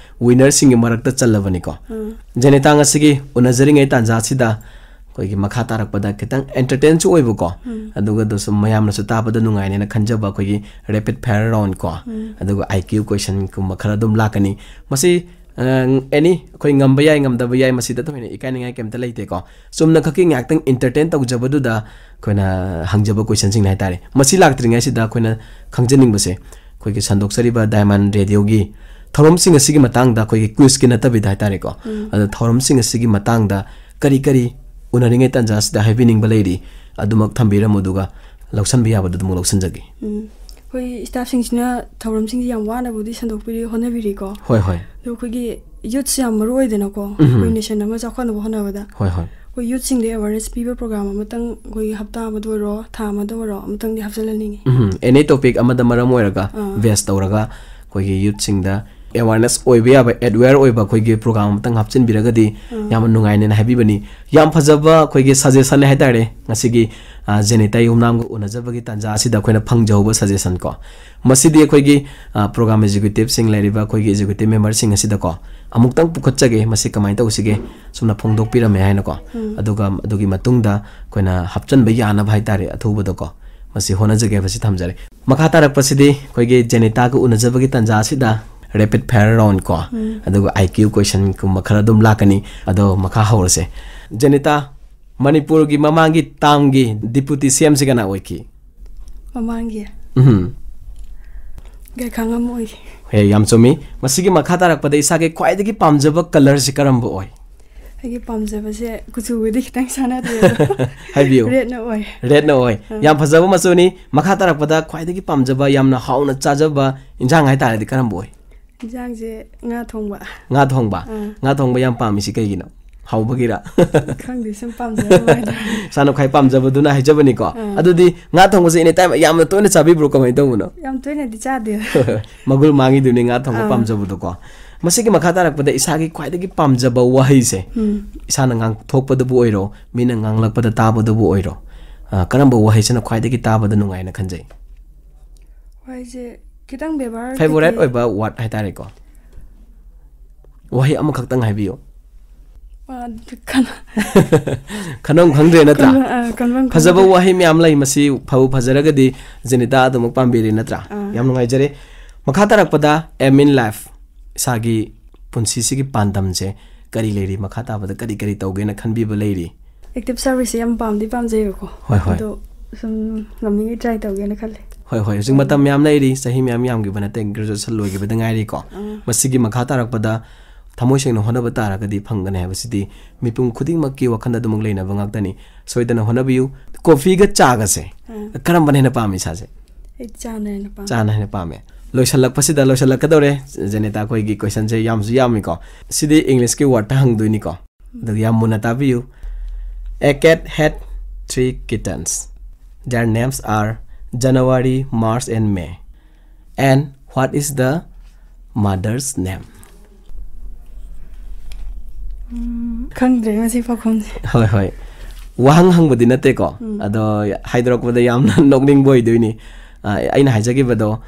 ꯋꯤꯅꯔꯁꯤꯡꯒꯤ ꯃꯔꯛꯇ ꯆꯜꯂꯕꯅꯤꯀꯣ꯫ ꯎꯝ꯫ ꯖꯦꯅꯤꯇꯥ, ꯉꯁꯤꯒꯤ ꯎꯅꯖꯔꯤꯉꯩ ꯇꯥꯟꯖꯥꯁꯤꯗ ꯑꯩꯈꯣꯏꯒꯤ ꯃꯈꯥ ꯇꯥꯔꯛꯄꯗ ꯈꯤꯇꯪ ꯑꯦꯟꯇꯔꯇꯦꯟꯁꯨ ꯑꯣꯏꯕꯀꯣ, ꯎꯝ꯫ ꯑꯗꯨꯒ ꯑꯗꯨꯁꯨ ꯃꯌꯥꯝꯅꯁꯨ ꯇꯥꯕꯗ ꯅꯨꯡꯉꯥꯏꯅꯦꯅ ꯈꯟꯖꯕ ꯑꯩꯈꯣꯏꯒꯤ ꯔꯦꯄꯤꯗ ꯐꯥꯌꯔ ꯔꯥꯎꯟ ꯀꯣ, ꯎꯝ꯫ ꯑꯗꯨꯒ ꯑꯥꯏ ꯀ꯭ꯌꯨ ꯀꯣꯏꯁꯟꯒꯨꯝꯕ ꯈꯔ ꯑꯗꯨꯝ ꯂꯥꯛꯀꯅꯤ꯫ ꯃꯁꯤ ꯑꯦꯅꯤ ꯑꯩꯈꯣꯏ ꯉꯝꯕ ꯌꯥꯏ, ꯉꯝꯗꯕ ꯌꯥꯏ, ꯃꯁꯤꯗ ꯊꯣꯏꯅ ꯏꯀꯥꯏꯅꯤꯡꯉꯥꯏ ꯀꯩꯝꯇ ꯂꯩꯇꯦꯀꯣ꯫ ꯆꯨꯝꯅ ꯈꯛꯀꯤ ꯉꯥꯏꯍꯥꯛꯇꯪ ꯏꯟꯇꯔꯇꯦꯟ ꯇꯧꯖꯕꯗꯨꯗ ꯑꯩꯈꯣꯏꯅ ꯍꯪꯖꯕ ꯀꯣꯏꯁꯟꯁꯤꯡꯅꯤ ꯍꯥꯏꯇꯥꯔꯦ꯫ ꯃꯁꯤ ꯂꯥꯛꯇ꯭ꯔꯤꯉꯩꯁꯤꯗ ꯑꯩꯈꯣꯏꯅ ꯈꯪꯖꯅꯤꯡꯕꯁꯦ, ꯑꯩꯈꯣꯏꯒꯤ ꯁꯟꯗꯣꯛꯆꯔꯤꯕ ꯗꯥꯏꯃꯟ ꯔꯦꯗꯤꯑꯣꯒꯤ ꯊꯧꯔꯝꯁꯤꯡ ꯑꯁꯤꯒꯤ ꯃꯇꯥꯡꯗ, ꯑꯩꯈꯣꯏꯒꯤ ꯀ꯭ꯋꯤꯖꯀꯤ ꯅꯠꯇꯕꯤꯗ ꯍꯥꯏꯇꯥꯔꯦꯀꯣ, ꯎꯝ꯫ ꯑꯗꯣ ꯊꯧꯔꯝꯁꯤꯡ ꯑꯁꯤꯒꯤ ꯃꯇꯥꯡꯗ ꯀꯔꯤ ꯀꯔꯤ ꯎꯅꯔꯤꯉꯩ ꯇꯥꯟꯖꯥꯁꯤꯗ ꯍꯥꯏꯕꯤꯅꯤꯡꯕ ꯂꯩꯔꯤ, ꯑꯗꯨꯃꯛ ꯊꯝꯕꯤꯔꯝꯃꯨ, ꯑꯗꯨꯒ ꯂꯧꯁꯟꯕ ꯌꯥꯕꯗꯨ ꯑꯗꯨꯃꯛ ꯂꯧꯁꯟꯖꯒꯦ꯫ ꯎꯝ꯫ ꯑꯩꯈꯣꯏ ꯁ꯭ꯇꯥꯐꯁꯤꯡꯁꯤꯅ ꯊꯧꯔꯝꯁꯤꯡꯁꯤ ꯌꯥꯝ ꯋꯥꯅꯕꯨꯗꯤ ꯁꯟꯗꯣꯛꯄꯤꯔꯤ, ꯍꯣꯠꯅꯕꯤꯔꯤꯀꯣ꯫ ꯍꯣꯏ, ꯍꯣꯏ꯫ ꯑꯗꯣ ꯑꯩꯈꯣꯏꯒꯤ ꯌꯨꯠꯁꯦ ꯌꯥꯝ ꯃꯔꯨ ꯑꯣꯏꯗꯅꯀꯣ, ꯎꯝ꯫ ꯑꯩꯈꯣꯏ ꯅꯦꯁꯟ ꯑꯃ ꯆꯥꯎꯈꯠꯅꯕ ꯍꯣꯠꯅꯕꯗ꯫ ꯍꯣꯏ, ꯍꯣꯏ꯫ ꯑꯩꯈꯣꯏ ꯌꯨꯠꯁꯤꯡꯗ ꯑꯦꯋꯥꯔꯅꯦꯁ ꯄꯤꯕ ꯄ꯭ꯔꯣꯒ꯭ꯔꯥꯝ ꯑꯃꯇꯪ ꯑꯩꯈꯣꯏꯒꯤ ꯍꯞꯇꯥ ꯑꯃꯗ ꯑꯣꯏꯔꯣ, ꯊꯥ ꯑꯃꯗ ꯑꯣꯏꯔꯣ, ꯑꯃꯇꯪꯗꯤ ꯍꯥꯞꯆꯤꯜꯍꯟꯅꯤꯡꯉꯤ꯫ ꯎꯝ, ꯑꯦꯅꯤ ꯇꯣꯄꯤꯛ ꯑꯃꯗ ꯃꯔꯝ ꯑꯣꯏꯔꯒ ꯑꯥ꯫ ꯕꯦꯁ ꯇꯧꯔꯒ ꯑꯩꯈꯣꯏꯒꯤ ꯌꯨꯠꯁꯤꯡꯗ ꯑꯦꯋꯥꯔꯅꯦꯁ ꯑꯣꯏꯕ ꯌꯥꯕ, ꯑꯦꯋꯦꯌꯔ ꯑꯣꯏꯕ ꯑꯩꯈꯣꯏꯒꯤ ꯄ꯭ꯔꯣꯒ꯭ꯔꯥꯝ ꯑꯃꯇꯪ ꯍꯥꯞꯆꯤꯟꯕꯤꯔꯒꯗꯤ ꯑꯥ꯫ ꯌꯥꯝꯅ ꯅꯨꯡꯉꯥꯏꯅꯦꯅ ꯍꯥꯏꯕꯤꯕꯅꯤ꯫ ꯌꯥꯝ ꯐꯖꯕ ꯑꯩꯈꯣꯏꯒꯤ ꯁꯖꯦꯁꯟꯅꯦ ꯍꯥꯏꯇꯥꯔꯦ ꯉꯁꯤꯒꯤ, ꯑ, ꯖꯦꯅꯤꯇꯥ ꯌꯨꯝꯅꯥꯝꯒ ꯎꯅꯖꯕꯒꯤ ꯇꯥꯟꯖꯥ ꯑꯁꯤꯗ ꯑꯩꯈꯣꯏꯅ ꯐꯪꯖꯍꯧꯕ ꯁꯖꯦꯁꯟ ꯀꯣ꯫ ꯃꯁꯤꯗꯤ ꯑꯩꯈꯣꯏꯒꯤ, ꯑ, ꯄ꯭ꯔꯣꯒ꯭ꯔꯥꯝ ꯑꯦꯛꯖꯤꯀ꯭ꯌꯨꯇꯤꯞꯁꯤꯡ ꯂꯩꯔꯤꯕ ꯑꯩꯈꯣꯏꯒꯤ ꯑꯦꯛꯖꯤꯀ꯭ꯌꯨꯇꯤꯞ ꯃꯦꯝꯕꯔꯁꯤꯡ ꯑꯁꯤꯗꯀꯣ ꯑꯃꯨꯛꯇꯪ ꯄꯨꯈꯠꯆꯒꯦ, ꯃꯁꯤ ꯀꯃꯥꯏꯅ ꯇꯧꯁꯤꯒꯦ, ꯁꯨꯝꯅ ꯐꯣꯡꯗꯣꯛꯄꯤꯔꯝꯃꯦ ꯍꯥꯏꯅꯀꯣ꯫ ꯎꯝ꯫ ꯑꯗꯨꯒ ꯑꯗꯨꯒꯤ ꯃꯇꯨꯡꯗ ꯑꯩꯈꯣꯏꯅ ꯍꯥꯞꯆꯤꯟꯕ ꯌꯥꯅꯕ ꯍꯥꯏꯇꯥꯔꯦ ꯑꯊꯨꯕꯗꯀꯣ꯫ ꯃꯁꯤ ꯍꯣꯠꯅꯖꯒꯦ ꯍꯥꯏꯕꯁꯤ ꯊꯝꯖꯔꯦ꯫ ꯃꯈꯥ ꯇꯥꯔꯛꯄꯁꯤꯗꯤ ꯑꯩꯈꯣꯏꯒꯤ ꯖꯦꯅꯤꯇꯥꯒ ꯎꯅꯖꯕꯒꯤ ꯇꯥꯟꯖꯥ ꯑꯁꯤꯗ ꯔꯦꯄꯤꯗ ꯐꯥꯌꯔ ꯔꯥꯎꯟ ꯀꯣ, ꯎꯝ꯫ ꯑꯗꯨꯒ ꯑꯥꯏ ꯀ꯭ꯌꯨ ꯀꯣꯏꯁꯟꯒꯨꯝꯕ ꯈꯔ ꯑꯗꯨꯝ ꯂꯥꯛꯀꯅꯤ꯫ ꯑꯗꯣ ꯃꯈꯥ ꯍꯧꯔꯁꯦ꯫ ꯖꯦꯅꯤꯇꯥ, ꯃꯅꯤꯄꯨꯔꯒꯤ ꯃꯃꯥꯡꯒꯤ ꯇꯥꯝꯒꯤ ꯗꯤꯄꯨꯇꯤ ꯁꯤ ꯑꯦꯝꯁꯤ ꯀꯅꯥ ꯑꯣꯏꯈꯤ? ꯃꯃꯥꯡꯒꯤ? ꯎꯝ꯫ ꯒꯥꯏꯈꯥꯉꯝ ꯑꯣꯏꯈꯤ꯫ ꯍꯦ, ꯌꯥꯝ ꯆꯨꯝꯃꯤ꯫ ꯃꯁꯤꯒꯤ ꯃꯈꯥ ꯇꯥꯔꯛꯄꯗ ꯏꯁꯥꯒꯤ ꯈ꯭ꯋꯥꯏꯗꯒꯤ ꯄꯥꯝꯖꯕ ꯀꯂꯔꯁꯤ ꯀꯔꯝꯕ ꯑꯣꯏ? ꯑꯩꯒꯤ ꯄꯥꯝꯖꯕꯁꯦ ꯀꯨꯆꯨꯒꯗꯤ ꯈꯤꯇꯪ ꯆꯥꯟꯅꯗ꯭ꯔꯦ ꯑꯗꯣ ꯍꯥꯏꯕꯤꯌꯨ꯫ ꯔꯦꯗꯅ ꯑꯣꯏ꯫ ꯔꯦꯗꯅ ꯑꯣꯏ꯫ ꯑꯥ꯫ ꯌꯥꯝ ꯐꯖꯕ ꯃꯆꯨꯅꯤ꯫ ꯃꯈꯥ ꯇꯥꯔꯛꯄꯗ ꯈ꯭ꯋꯥꯏꯗꯒꯤ ꯄꯥꯝꯖꯕ, ꯌꯥꯝꯅ ꯍꯥꯎꯅ ꯆꯥꯖꯕ ꯏꯟꯖꯥꯡ ꯍꯥꯏꯇꯥꯔꯗꯤ ꯀꯔꯝꯕ ꯑꯣꯏ? ꯏꯟꯖꯥꯡꯁꯦ ꯉꯥ ꯊꯣꯡꯕ꯫ ꯉꯥ ꯊꯣꯡꯕ? ꯑꯥ꯫ ꯉꯥ ꯊꯣꯡꯕ ꯌꯥꯝ ꯄꯥꯝꯃꯤꯁꯤ ꯀꯩꯒꯤꯅꯣ? ꯍꯥꯎꯕꯒꯤꯔ? ꯈꯪꯗꯦ, ꯁꯨꯝ ꯄꯥꯝꯖꯕ ꯍꯥꯏꯇꯥꯔꯦ꯫ ꯏꯁꯥꯅ ꯈ꯭ꯋꯥꯏ ꯄꯥꯝꯖꯕꯗꯨꯅ ꯍꯥꯏꯖꯕꯅꯤꯀꯣ꯫ ꯑꯥ꯫ ꯑꯗꯨꯗꯤ ꯉꯥ ꯊꯣꯡꯕꯁꯦ ꯑꯦꯅꯤ ꯇꯥꯏꯝ ꯌꯥꯝꯅ ꯇꯣꯏꯅ ꯆꯥꯕꯤꯕ꯭ꯔꯣ? ꯀꯃꯥꯏꯅ ꯇꯧꯕꯅꯣ? ꯌꯥꯝ ꯇꯣꯏꯅꯗꯤ ꯆꯥꯗꯦ꯫ ꯃꯒꯨꯟ ꯃꯥꯡꯉꯤꯗꯨꯅꯤ ꯉꯥ ꯊꯣꯡꯕ ꯑꯥ꯫ ꯄꯥꯝꯖꯕꯗꯣꯀꯣ꯫ ꯃꯁꯤꯒꯤ ꯃꯈꯥ ꯇꯥꯔꯛꯄꯗ ꯏꯁꯥꯒꯤ ꯈ꯭ꯋꯥꯏꯗꯒꯤ ꯄꯥꯝꯖꯕ ꯋꯥꯍꯩꯁꯦ, ꯎꯝ꯫ ꯏꯁꯥꯅ ꯉꯥꯡꯊꯣꯛꯄꯗꯕꯨ ꯑꯣꯏꯔꯣ, ꯃꯤꯅ ꯉꯥꯡꯂꯛꯄꯗ ꯇꯥꯕꯗꯕꯨ ꯑꯣꯏꯔꯣ, ꯑ, ꯀꯔꯝꯕ ꯋꯥꯍꯩꯁꯤꯅ ꯈ꯭ꯋꯥꯏꯗꯒꯤ ꯇꯥꯕꯗ ꯅꯨꯡꯉꯥꯏꯅ ꯈꯟꯖꯩ? ꯑꯩꯁꯦ ꯈꯤꯇꯪ ꯕꯦꯕꯥꯔ ꯐꯦꯚꯣꯔꯥꯏꯠ ꯀꯩꯀꯩ- ꯑꯣꯏꯕ ꯋꯥꯔꯗ ꯍꯥꯏꯇꯥꯔꯦꯀꯣ, ꯋꯥꯍꯩ ꯑꯃꯈꯛꯇꯪ ꯍꯥꯏꯕꯤꯌꯨ꯫ ꯑ, ꯈꯟ- ꯈꯟꯐꯝ ꯈꯪꯗ꯭ꯔꯦ ꯅꯠꯇ꯭ꯔꯥ? ꯈꯟꯕ- ꯑ, ꯈꯟꯐꯝ ꯐꯖꯕ ꯈꯪꯗ꯭ꯔꯦ꯫ ꯋꯥꯍꯩ ꯃꯌꯥꯝ ꯂꯩ, ꯃꯁꯤ ꯐꯕꯨ ꯐꯖꯔꯒꯗꯤ ꯖꯦꯅꯤꯇꯥ ꯑꯗꯨꯃꯛ ꯄꯥꯝꯕꯤꯔꯦ ꯅꯠꯇ꯭ꯔꯥ? ꯑꯥ꯫ ꯌꯥꯝ ꯅꯨꯡꯉꯥꯏꯖꯔꯦ꯫ ꯃꯈꯥ ꯇꯥꯔꯛꯄꯗ aim in life, ꯏꯁꯥꯒꯤ ꯄꯨꯟꯁꯤꯁꯤꯒꯤ ꯄꯥꯟꯗꯝꯁꯦ ꯀꯔꯤ ꯂꯩꯔꯤ, ꯃꯈꯥ ꯇꯥꯕꯗ ꯀꯔꯤ ꯀꯔꯤ ꯇꯧꯒꯦꯅ ꯈꯟꯕꯤꯕ ꯂꯩꯔꯤ? ꯑꯦꯛꯇꯤꯚ ꯁꯥꯔꯚꯤꯁꯁꯦ ꯌꯥꯝ ꯄꯥꯝꯗꯤ ꯄꯥꯝꯖꯩꯕꯀꯣ꯫ ꯍꯣꯏ, ꯍꯣꯏ꯫ ꯑꯗꯣ ꯁꯨꯝ ꯉꯝꯃꯤꯉꯩ ꯇ꯭ꯔꯥꯏ ꯇꯧꯒꯦꯅ ꯈꯜꯂꯦ꯫ ꯍꯣꯏ, ꯍꯣꯏ, ꯍꯧꯖꯤꯛ ꯃꯇꯝ ꯃꯌꯥꯝ ꯂꯩꯔꯤ, ꯆꯍꯤ ꯃꯌꯥꯝ ꯌꯥꯝꯈꯤꯕ ꯅꯠꯇꯦ, ꯒ꯭ꯔꯦꯖꯨꯑꯦꯁꯟ ꯂꯣꯏꯈꯤꯕꯗ ꯉꯥꯏꯔꯤꯀꯣ꯫ ꯑꯥ꯫ ꯃꯁꯤꯒꯤ ꯃꯈꯥ ꯇꯥꯔꯛꯄꯗ ꯊꯃꯣꯏ ꯁꯦꯡꯅ ꯍꯣꯠꯅꯕ ꯇꯥꯔꯒꯗꯤ ꯐꯪꯒꯅꯤ ꯍꯥꯏꯕꯁꯤꯗꯤ ꯃꯤꯄꯨꯝ ꯈꯨꯗꯤꯡꯃꯛꯀꯤ ꯋꯥꯈꯜꯗ ꯑꯗꯨꯃꯛ ꯂꯩꯅꯕ ꯉꯥꯛꯇꯅꯤ꯫ ꯁꯣꯏꯗꯅ ꯍꯣꯠꯅꯕꯤꯌꯨ꯫ ꯀꯣꯐꯤꯒ ꯆꯥꯒꯁꯦ ꯑꯥ꯫ ꯀꯔꯝꯕꯅ ꯍꯦꯟꯅ ꯄꯥꯝꯃꯤ ꯏꯁꯥꯁꯦ? ꯑꯩ ꯆꯥꯅ ꯍꯦꯟꯅ ꯄꯥꯝꯃꯦ꯫ ꯆꯥꯅ ꯍꯦꯟꯅ ꯄꯥꯝꯃꯦ꯫ ꯂꯣꯏꯁꯤꯜꯂꯛꯄꯁꯤꯗ, ꯂꯣꯏꯁꯤꯜꯂꯛꯀꯗꯧꯔꯦ ꯖꯦꯅꯤꯇꯥ, ꯑꯩꯈꯣꯏꯒꯤ ꯀꯣꯏꯁꯟꯁꯦ ꯌꯥꯝꯁꯨ ꯌꯥꯝꯃꯤꯀꯣ꯫ ꯁꯤꯗꯤ ꯏꯪꯂꯤꯁꯀꯤ ꯋꯥꯔꯗꯇ ꯍꯪꯗꯣꯏꯅꯤꯀꯣ, ꯑꯗꯨꯒ ꯌꯥꯝ ꯃꯨꯟꯅ ꯇꯥꯕꯤꯌꯨ꯫ A cat had three kittens. Their names are January, March and May. And what is the mother's name? ꯎꯝ, ꯈꯪꯗ꯭ꯔꯦ ꯃꯁꯤ ꯄꯥꯎꯈꯨꯝꯁꯦ꯫ ꯍꯣꯏ, ꯍꯣꯏ꯫ ꯋꯥꯍꯪ ꯍꯪꯕꯗꯤ ꯅꯠꯇꯦꯀꯣ, ꯎꯝ꯫ ꯑꯗꯣ ꯍꯥꯏꯗꯣꯔꯛꯄꯗ ꯌꯥꯝꯅ ꯅꯣꯛꯅꯤꯡꯕ ꯑꯣꯏꯗꯣꯏꯅꯤ꯫ ꯑ, ꯑꯩꯅ ꯍꯥꯏꯖꯈꯤꯕꯗꯣ,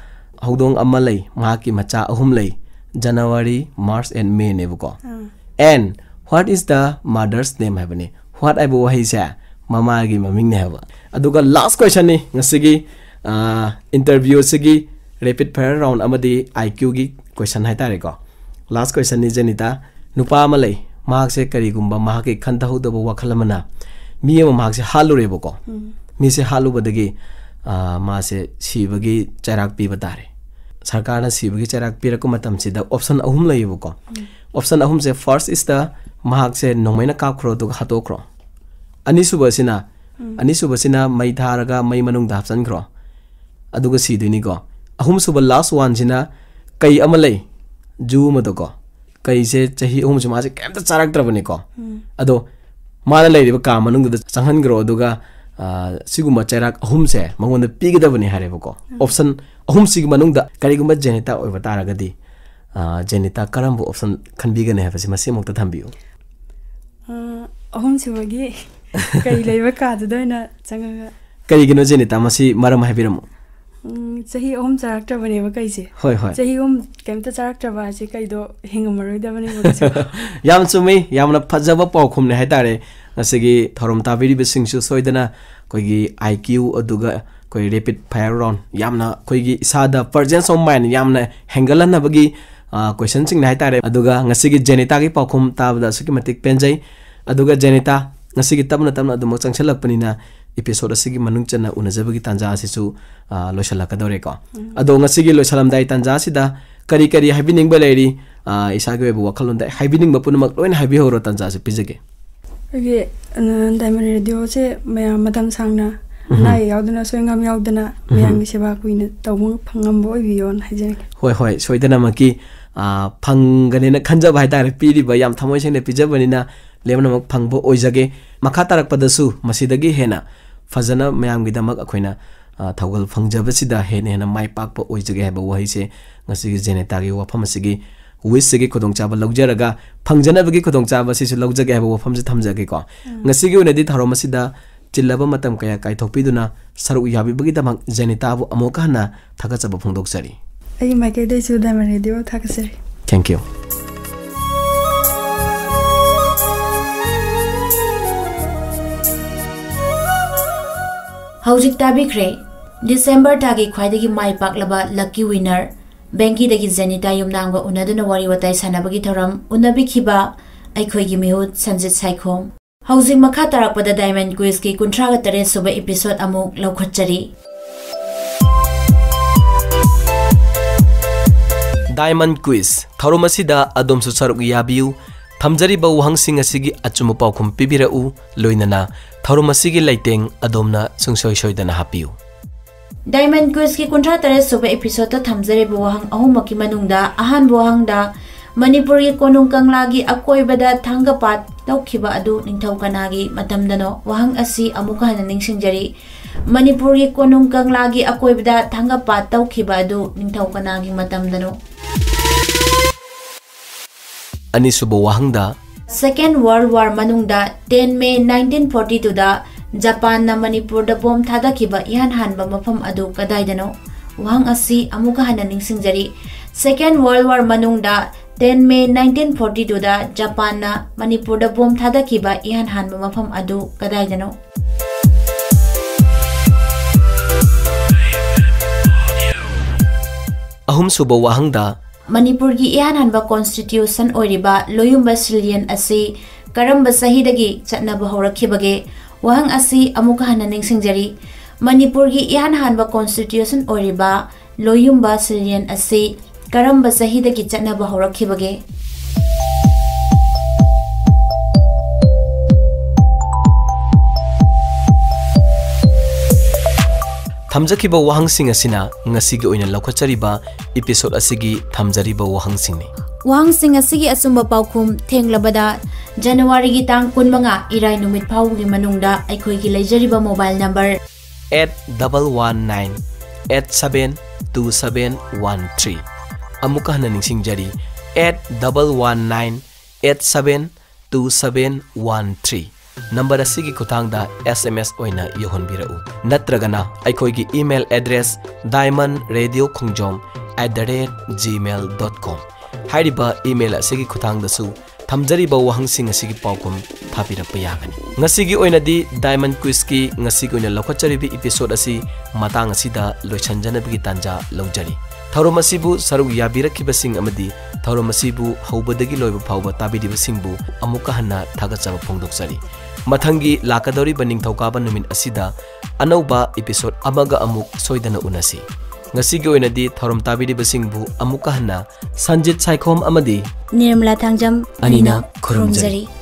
ꯍꯧꯗꯣꯡ ꯑꯃ ꯂꯩ, ꯃꯍꯥꯛꯀꯤ ꯃꯆꯥ ꯑꯍꯨꯝ ꯂꯩ, January, March and May ꯅꯦꯕꯀꯣ꯫ Ah. And what is the mother's name ꯍꯥꯏꯕꯅꯤ꯫ What ꯍꯥꯏꯕ ꯋꯥꯍꯩꯁꯦ ꯃꯃꯥꯒꯤ ꯃꯃꯤꯡꯅꯦ ꯍꯥꯏꯕ꯫ ꯑꯗꯨꯒ ꯂꯥꯁ ꯀꯣꯏꯁꯟꯅꯤ ꯉꯁꯤꯒꯤ, ꯑ, ꯏꯟꯇꯔꯚ꯭ꯌꯨ ꯑꯁꯤꯒꯤ ꯔꯦꯄꯤꯗ ꯐꯥꯌꯔ ꯔꯥꯎꯟ ꯑꯃꯗꯤ ꯑꯥꯏ ꯀ꯭ꯌꯨꯒꯤ ꯀꯣꯏꯁꯟ ꯍꯥꯏꯇꯥꯔꯦꯀꯣ꯫ ꯂꯥꯁ ꯀꯣꯏꯁꯟꯅꯤ ꯖꯦꯅꯤꯇꯥ꯫ ꯅꯨꯄꯥ ꯑꯃ ꯂꯩ, ꯃꯍꯥꯛꯁꯦ ꯀꯔꯤꯒꯨꯝꯕ ꯃꯍꯥꯛꯀꯤ ꯈꯟꯊꯍꯧꯗꯕ ꯋꯥꯈꯜ ꯑꯃꯅ ꯃꯤ ꯑꯃ ꯃꯍꯥꯛꯁꯦ ꯍꯥꯠꯂꯨꯔꯦꯕꯀꯣ꯫ ꯎꯝ꯫ ꯃꯤꯁꯦ ꯍꯥꯠꯂꯨꯕꯗꯒꯤ, ꯑ, ꯃꯥꯁꯦ ꯁꯤꯕꯒꯤ ꯆꯩꯔꯥꯛ ꯄꯤꯕ ꯇꯥꯔꯦ꯫ ꯁꯔꯀꯥꯔꯅ ꯁꯤꯕꯒꯤ ꯆꯩꯔꯥꯛ ꯄꯤꯔꯛꯄ ꯃꯇꯝꯁꯤꯗ ꯑꯣꯞꯁꯟ ꯑꯍꯨꯝ ꯂꯩꯌꯦꯕꯀꯣ꯫ ꯎꯝ꯫ ꯑꯣꯞꯁꯟ ꯑꯍꯨꯝꯁꯦ, first is the, ꯃꯍꯥꯛꯁꯦ ꯅꯣꯡꯃꯩꯅ ꯀꯥꯞꯈ꯭ꯔꯣ ꯑꯗꯨꯒ ꯍꯥꯠꯇꯣꯛꯈ꯭ꯔꯣ꯫ ꯑꯅꯤꯁꯨꯕꯁꯤꯅ, ꯎꯝ꯫ ꯑꯅꯤꯁꯨꯕꯁꯤꯅ ꯃꯩ ꯊꯥꯔꯒ ꯃꯩ ꯃꯅꯨꯡꯗ ꯍꯥꯞꯆꯤꯟꯈ꯭ꯔꯣ, ꯑꯗꯨꯒ ꯁꯤꯗꯣꯏꯅꯤꯀꯣ꯫ ꯑꯍꯨꯝꯁꯨꯕ ꯂꯥꯁ ꯋꯥꯟꯁꯤꯅ ꯀꯩ ꯑꯃ ꯂꯩ, ꯖꯨ ꯑꯃꯗꯀꯣ, ꯀꯩꯁꯦ ꯆꯍꯤ ꯑꯍꯨꯝꯁꯦ ꯃꯥꯁꯦ ꯀꯩꯝꯇ ꯆꯥꯔꯛꯇ꯭ꯔꯕꯅꯤꯀꯣ꯫ ꯎꯝ꯫ ꯑꯗꯣ ꯃꯥꯅ ꯂꯩꯔꯤꯕ ꯀꯥ ꯃꯅꯨꯡꯗꯨꯗ ꯆꯪꯍꯟꯈ꯭ꯔꯣ, ꯑꯗꯨꯒ, ꯑ, ꯁꯤꯒꯨꯝꯕ ꯆꯩꯔꯥꯛ ꯑꯍꯨꯝꯁꯦ ꯃꯉꯣꯟꯗ ꯄꯤꯒꯗꯕꯅꯤ ꯍꯥꯏꯔꯦꯕꯀꯣ꯫ ꯎꯝ꯫ ꯑꯣꯞꯁꯟ ꯑꯍꯨꯝꯁꯤꯒꯤ ꯃꯅꯨꯡꯗ ꯀꯔꯤꯒꯨꯝꯕ ꯖꯦꯅꯤꯇꯥ ꯑꯣꯏꯕ ꯇꯥꯔꯒꯗꯤ, ꯑ, ꯖꯦꯅꯤꯇꯥ ꯀꯔꯝꯕ ꯑꯣꯞꯁꯟ ꯈꯟꯕꯤꯒꯅꯤ ꯍꯥꯏꯕꯁꯤ ꯃꯁꯤꯃꯛꯇ ꯊꯝꯕꯤꯌꯨ꯫ ꯑ, ꯑꯍꯨꯝꯁꯨꯕꯒꯤ ꯀꯩ ꯂꯩꯕ ꯀꯥꯗꯨꯗ ꯑꯣꯏꯅ ꯆꯪꯉꯒ꯫ ꯀꯔꯤꯒꯤꯅꯣ ꯖꯦꯅꯤꯇꯥ, ꯃꯁꯤ ꯃꯔꯝ ꯍꯥꯏꯕꯤꯔꯝꯃꯨ꯫ ꯎꯝ, ꯆꯍꯤ ꯑꯍꯨꯝ ꯆꯥꯔꯛꯇ꯭ꯔꯕꯅꯦꯕ ꯀꯩꯁꯦ꯫ ꯍꯣꯏ, ꯍꯣꯏ꯫ ꯆꯍꯤ ꯑꯍꯨꯝ ꯀꯩꯝꯇ ꯆꯥꯔꯛꯇ꯭ꯔꯕ ꯑꯁꯤ ꯀꯩꯗꯣ ꯍꯤꯡꯉꯝꯃꯔꯣꯏꯗꯕꯅꯦꯕ ꯀꯩꯁꯨ꯫ ꯌꯥꯝ ꯆꯨꯝꯃꯤ, ꯌꯥꯝꯅ ꯐꯖꯕ ꯄꯥꯎꯈꯨꯝꯅꯦ ꯍꯥꯏꯇꯥꯔꯦ꯫ ꯉꯁꯤꯒꯤ ꯊꯧꯔꯝ ꯇꯥꯕꯤꯔꯤꯕꯁꯤꯡꯁꯨ ꯁꯣꯏꯗꯅ ꯑꯩꯈꯣꯏꯒꯤ I Q ꯑꯗꯨꯒ ꯑꯩꯈꯣꯏ rapid fire round ꯌꯥꯝꯅ ꯑꯩꯈꯣꯏꯒꯤ ꯏꯁꯥꯗ presence of mind ꯌꯥꯝꯅ ꯍꯦꯟꯒꯠꯍꯟꯅꯕꯒꯤ, ꯑ, questionꯁꯤꯡꯅꯦ ꯍꯥꯏꯇꯥꯔꯦ꯫ ꯑꯗꯨꯒ ꯉꯁꯤꯒꯤ ꯖꯦꯅꯤꯇꯥꯒꯤ ꯄꯥꯎꯈꯨꯝ ꯇꯥꯕꯗ ꯑꯁꯨꯛꯀꯤ ꯃꯇꯤꯛ ꯄꯦꯟꯖꯩ꯫ ꯑꯗꯨꯒ ꯖꯦꯅꯤꯇꯥ, ꯉꯁꯤꯒꯤ ꯇꯞꯅ ꯇꯞꯅ ꯑꯗꯨꯃꯛ ꯆꯪꯁꯤꯜꯂꯛꯄꯅꯤꯅ episode ꯑꯁꯤꯒꯤ ꯃꯅꯨꯡ ꯆꯟꯅ ꯎꯅꯖꯕꯒꯤ ꯇꯥꯟꯖꯥ ꯑꯁꯤꯁꯨ, ꯑ, ꯂꯣꯏꯁꯤꯜꯂꯛꯀꯗꯧꯔꯦꯀꯣ꯫ ꯑꯗꯣ ꯉꯁꯤꯒꯤ ꯂꯣꯏꯁꯤꯜꯂꯝꯗꯥꯏ ꯇꯥꯟꯖꯥ ꯑꯁꯤꯗ ꯀꯔꯤ ꯀꯔꯤ ꯍꯥꯏꯕꯤꯅꯤꯡꯕ ꯂꯩꯔꯤ? ꯑ, ꯏꯁꯥꯒꯤ ꯑꯣꯏꯕ ꯋꯥꯈꯜꯂꯣꯟꯗ ꯍꯥꯏꯕꯤꯅꯤꯡꯕ ꯄꯨꯝꯅꯃꯛ ꯂꯣꯏꯅ ꯍꯥꯏꯕꯤꯍꯧꯔꯣ, ꯇꯥꯟꯖꯥ ꯑꯁꯤ ꯄꯤꯖꯒꯦ꯫ ꯑꯩꯈꯣꯏꯒꯤ, ꯑ, Diamond Radioꯁꯦ ꯃꯌꯥꯝ ꯃꯇꯝ ꯁꯥꯡꯅ, ꯎꯝꯍꯨꯝ꯫ ꯑꯅꯥ ꯑꯌꯦꯛ ꯌꯥꯎꯗꯅ, ꯑꯁꯣꯏ ꯑꯉꯥꯝ ꯌꯥꯎꯗꯅ, ꯎꯝꯍꯨꯝ꯫ ꯃꯌꯥꯝꯒꯤ ꯁꯦꯕꯥ ꯀꯨꯏꯅ ꯇꯧꯕ ꯉꯝꯕ ꯑꯣꯏꯕꯤꯌꯣꯅ ꯍꯥꯏꯖꯔꯒꯦ꯫ ꯍꯣꯏ, ꯍꯣꯏ, ꯁꯣꯏꯗꯅꯃꯛꯀꯤ, ꯑ, ꯐꯪꯒꯅꯦꯅ ꯈꯟꯖꯕ ꯍꯥꯏꯇꯥꯔꯦ꯫ ꯄꯤꯔꯤꯕ ꯌꯥꯝ ꯊꯃꯣꯏ ꯁꯦꯡꯅ ꯄꯤꯖꯕꯅꯤꯅ ꯂꯦꯝꯅꯃꯛ ꯐꯪꯕ ꯑꯣꯏꯖꯒꯦ꯫ ꯃꯈꯥ ꯇꯥꯔꯛꯄꯗꯁꯨ ꯃꯁꯤꯗꯒꯤ ꯍꯦꯟꯅ ꯐꯖꯅ ꯃꯌꯥꯝꯒꯤꯗꯃꯛ ꯑꯩꯈꯣꯏꯅ, ꯑ, ꯊꯧꯒꯜ ꯐꯪꯖꯕꯁꯤꯗ ꯍꯦꯟꯅ ꯍꯦꯟꯅ ꯃꯥꯏ ꯄꯥꯛꯄ ꯑꯣꯏꯖꯒꯦ ꯍꯥꯏꯕ ꯋꯥꯍꯩꯁꯦ ꯉꯁꯤꯒꯤ ꯖꯦꯅꯦꯇꯥꯒꯤ ꯋꯥꯐꯝ ꯑꯁꯤꯒꯤ, wishꯁꯤꯒꯤ ꯈꯨꯗꯣꯡꯆꯥꯕ ꯂꯧꯖꯔꯒ, ꯐꯪꯖꯅꯕꯒꯤ ꯈꯨꯗꯣꯡꯆꯥꯕ ꯑꯁꯤꯁꯨ ꯂꯧꯖꯒꯦ ꯍꯥꯏꯕ ꯋꯥꯐꯝꯁꯦ ꯊꯝꯖꯒꯦꯀꯣ꯫ ꯉꯁꯤꯒꯤ ꯑꯣꯏꯅꯗꯤ ꯊꯧꯔꯝ ꯑꯁꯤꯗ ꯆꯤꯜꯂꯕ ꯃꯇꯝ ꯀꯌꯥ ꯀꯥꯏꯊꯣꯛꯄꯤꯗꯨꯅ ꯁꯔꯨꯛ ꯌꯥꯕꯤꯕꯒꯤꯗꯃꯛ ꯖꯦꯅꯤꯇꯥꯕꯨ ꯑꯃꯨꯛꯀ ꯍꯟꯅ ꯊꯥꯒꯠꯆꯕ ꯐꯣꯡꯗꯣꯛꯆꯔꯤ꯫ ꯑꯩꯒꯤ ꯃꯥꯏꯀꯩꯗꯩꯁꯨ Diamond Radio ꯊꯥꯒꯠꯆꯔꯤ꯫ Thank you꯫ ꯍꯧꯖꯤꯛ ꯇꯥꯕꯤꯈ꯭ꯔꯦ ꯗꯤꯁꯦꯝꯕꯔ ꯊꯥꯒꯤ ꯈ꯭ꯋꯥꯏꯗꯒꯤ ꯃꯥꯏ ꯄꯥꯛꯂꯕ lucky winner ꯕꯦꯡꯀꯤꯗꯒꯤ ꯖꯦꯅꯤꯇꯥ ꯌꯨꯝꯅꯥꯝꯒ ꯎꯅꯗꯨꯅ ꯋꯥꯔꯤ ꯋꯥꯇꯥꯏ ꯁꯥꯟꯅꯕꯒꯤ ꯊꯧꯔꯝ꯫ ꯎꯅꯕꯤꯈꯤꯕ ꯑꯩꯈꯣꯏꯒꯤ ꯃꯤꯍꯨꯠ ꯁꯟꯖꯤꯠ ꯁꯥꯏꯈꯣꯝ꯫ ꯍꯧꯖꯤꯛ ꯃꯈꯥ ꯇꯥꯔꯛꯄꯗ Diamond Quizꯀꯤ ꯀꯨꯟꯊ꯭ꯔꯥꯒ ꯇꯔꯦꯠ ꯁꯨꯕ episode ꯑꯃꯨꯛ ꯂꯧꯈꯠꯆꯔꯤ꯫ Diamond Quiz ꯊꯧꯔꯝ ꯑꯁꯤꯗ ꯑꯗꯣꯝꯁꯨ ꯁꯔꯨꯛ ꯌꯥꯕꯤꯌꯨ꯫ ꯊꯝꯖꯔꯤꯕ ꯋꯥꯍꯪꯁꯤꯡ ꯑꯁꯤꯒꯤ ꯑꯆꯨꯝꯕ ꯄꯥꯎꯈꯨꯝ ꯄꯤꯕꯤꯔꯛꯎ, ꯂꯣꯏꯅꯅ ꯊꯧꯔꯝ ꯑꯁꯤꯒꯤ ꯂꯩꯇꯦꯡ ꯑꯗꯣꯝꯅ ꯁꯨꯡꯁꯣꯏ ꯁꯣꯏꯗꯅ ꯍꯥꯞꯄꯤꯌꯨ꯫ Diamond Quizꯀꯤ ꯀꯨꯟꯊ꯭ꯔꯥ ꯇꯔꯦꯠ ꯁꯨꯕ episodeꯇ ꯊꯝꯖꯔꯤꯕ ꯋꯥꯍꯪ ꯑꯍꯨꯝꯃꯛꯀꯤ ꯃꯅꯨꯡꯗ ꯑꯍꯥꯟꯕ ꯋꯥꯍꯪꯗ, ꯃꯅꯤꯄꯨꯔꯒꯤ ꯀꯣꯅꯨꯡ ꯀꯪꯂꯥꯒꯤ ꯑꯀꯣꯏꯕꯗ ꯊꯥꯡꯒꯄꯥꯠ ꯇꯧꯈꯤꯕ ꯑꯗꯨ ꯅꯤꯡꯊꯧ ꯀꯅꯥꯒꯤ ꯃꯇꯝꯗꯅꯣ? ꯋꯥꯍꯪ ꯑꯁꯤ ꯑꯃꯨꯛꯀ ꯍꯟꯅ ꯅꯤꯡꯁꯤꯡꯖꯔꯤ, ꯃꯅꯤꯄꯨꯔꯒꯤ ꯀꯣꯅꯨꯡ ꯀꯪꯂꯥꯒꯤ ꯑꯀꯣꯏꯕꯗ ꯊꯥꯡꯒꯄꯥꯠ ꯇꯧꯈꯤꯕ ꯑꯗꯨ ꯅꯤꯡꯊꯧ ꯀꯅꯥꯒꯤ ꯃꯇꯝꯗꯅꯣ? ꯑꯅꯤꯁꯨꯕ ꯋꯥꯍꯪꯗ, Second World War ꯃꯅꯨꯡꯗ ten May nineteen forty twoꯗ ꯖꯄꯥꯟꯅ ꯃꯅꯤꯄꯨꯔꯗ ꯕꯣꯝ ꯊꯥꯗꯈꯤꯕ ꯏꯍꯥꯟ ꯍꯥꯟꯕ ꯃꯐꯝ ꯑꯗꯨ ꯀꯗꯥꯏꯗꯅꯣ? ꯋꯥꯍꯪ ꯑꯁꯤ ꯑꯃꯨꯛꯀ ꯍꯟꯅ ꯅꯤꯡꯁꯤꯡꯖꯔꯤ꯫ Second World War ꯃꯅꯨꯡꯗ, ten May nineteen forty twoꯗ ꯖꯄꯥꯟꯅ ꯃꯅꯤꯄꯨꯔꯗ ꯕꯣꯝ ꯊꯥꯗꯈꯤꯕ ꯏꯍꯥꯟ ꯍꯥꯟꯕ ꯃꯐꯝ ꯑꯗꯨ ꯀꯗꯥꯏꯗꯅꯣ? ꯑꯍꯨꯝꯁꯨꯕ ꯋꯥꯍꯪꯗ, ꯃꯅꯤꯄꯨꯔꯒꯤ ꯏꯍꯥꯟ ꯍꯥꯟꯕ constitution ꯑꯣꯏꯔꯤꯕ ꯂꯣꯌꯨꯝꯕ ꯁꯤꯜꯌꯦꯟ ꯑꯁꯤ ꯀꯔꯝꯕ ꯆꯍꯤꯗꯒꯤ ꯆꯠꯅꯕ ꯍꯧꯔꯛꯈꯤꯕꯒꯦ? ꯋꯥꯍꯪ ꯑꯁꯤ ꯑꯃꯨꯛꯀ ꯍꯟꯅ ꯅꯤꯡꯁꯤꯡꯖꯔꯤ꯫ ꯃꯅꯤꯄꯨꯔꯒꯤ ꯏꯍꯥꯟ ꯍꯥꯟꯕ constitution ꯑꯣꯏꯔꯤꯕ ꯂꯣꯌꯨꯝꯕ ꯁꯤꯜꯌꯦꯟ ꯑꯁꯤ ꯀꯔꯝꯕ ꯆꯍꯤꯗꯒꯤ ꯆꯠꯅꯕ ꯍꯧꯔꯛꯈꯤꯕꯒꯦ? ꯊꯝꯖꯈꯤꯕ ꯋꯥꯍꯪꯁꯤꯡ ꯑꯁꯤꯅ ꯉꯁꯤꯒꯤ ꯑꯣꯏꯅ ꯂꯧꯈꯠꯆꯔꯤꯕ episode ꯑꯁꯤꯒꯤ ꯊꯝꯖꯔꯤꯕ ꯋꯥꯍꯪꯁꯤꯡꯅꯤ꯫ ꯋꯥꯍꯪꯁꯤꯡ ꯑꯁꯤꯒꯤ ꯑꯆꯨꯝꯕ ꯄꯥꯎꯈꯨꯝ ꯊꯦꯡꯂꯕꯗ ꯖꯅꯋꯥꯔꯤꯒꯤ ꯇꯥꯡ ꯀꯨꯟꯃꯉꯥ ꯏꯔꯥꯏ ꯅꯨꯃꯤꯠ ꯐꯥꯎꯕꯒꯤ ꯃꯅꯨꯡꯗ ꯑꯩꯈꯣꯏꯒꯤ ꯂꯩꯖꯔꯤꯕ mobile number eight double one nine eight seven two seven one three꯫ ꯑꯃꯨꯛꯀ ꯍꯟꯅ ꯅꯤꯡꯁꯤꯡꯖꯔꯤ, eight double one nine eight seven two seven one three꯫ Number ꯑꯁꯤꯒꯤ ꯈꯨꯠꯊꯥꯡꯗ S M S ꯑꯣꯏꯅ ꯌꯧꯍꯟꯕꯤꯔꯛꯎ, ꯅꯠꯇ꯭ꯔꯒꯅ ꯑꯩꯈꯣꯏꯒꯤ email address diamond radio khongjom at the rate gmail dot com ꯍꯥꯏꯔꯤꯕ email ꯑꯁꯤꯒꯤ ꯈꯨꯠꯊꯥꯡꯗꯁꯨ ꯊꯝꯖꯔꯤꯕ ꯋꯥꯍꯪꯁꯤꯡ ꯑꯁꯤꯒꯤ ꯄꯥꯎꯈꯨꯝ ꯊꯥꯕꯤꯔꯛꯄ ꯌꯥꯒꯅꯤ꯫ ꯉꯁꯤꯒꯤ ꯑꯣꯏꯅꯗꯤ Diamond Quizꯀꯤ ꯉꯁꯤꯒꯤ ꯑꯣꯏꯅ ꯂꯧꯈꯠꯆꯔꯤꯕ episode ꯑꯁꯤ ꯃꯇꯥꯡ ꯑꯁꯤꯗ ꯂꯣꯏꯁꯤꯟꯖꯅꯕꯒꯤ ꯇꯥꯟꯖꯥ ꯂꯧꯖꯔꯤ꯫ ꯊꯧꯔꯝ ꯑꯁꯤꯕꯨ ꯁꯔꯨꯛ ꯌꯥꯕꯤꯔꯛꯈꯤꯕꯁꯤꯡ ꯑꯃꯗꯤ ꯊꯧꯔꯝ ꯑꯁꯤꯕꯨ ꯍꯧꯕꯗꯒꯤ ꯂꯣꯏꯕ ꯐꯥꯎꯕ ꯇꯥꯕꯤꯔꯤꯕꯁꯤꯡꯕꯨ ꯑꯃꯨꯛꯀ ꯍꯟꯅ ꯊꯥꯒꯠꯆꯕ ꯐꯣꯡꯗꯣꯛꯆꯔꯤ꯫ ꯃꯊꯪꯒꯤ ꯂꯥꯛꯀꯗꯧꯔꯤꯕ ꯅꯤꯡꯊꯧꯀꯥꯕ ꯅꯨꯃꯤꯠ ꯑꯁꯤꯗ ꯑꯅꯧꯕ episode ꯑꯃꯒ ꯑꯃꯨꯛ ꯁꯣꯏꯗꯅ ꯎꯅꯁꯤ꯫ ꯉꯁꯤꯒꯤ ꯑꯣꯏꯅꯗꯤ ꯊꯧꯔꯝ ꯇꯥꯕꯤꯔꯤꯕꯁꯤꯡꯕꯨ ꯑꯃꯨꯛꯀ ꯍꯟꯅ ꯁꯟꯖꯤꯠ ꯁꯥꯏꯈꯣꯝ ꯑꯃꯗꯤ ꯅꯤꯔꯃꯂꯥ ꯊꯥꯡꯖꯝ ꯑꯅꯤꯅ ꯑꯅꯤꯅ ꯈꯨꯔꯨꯝꯖꯔꯤ꯫ ꯈꯨꯔꯨꯝꯖꯔꯤ꯫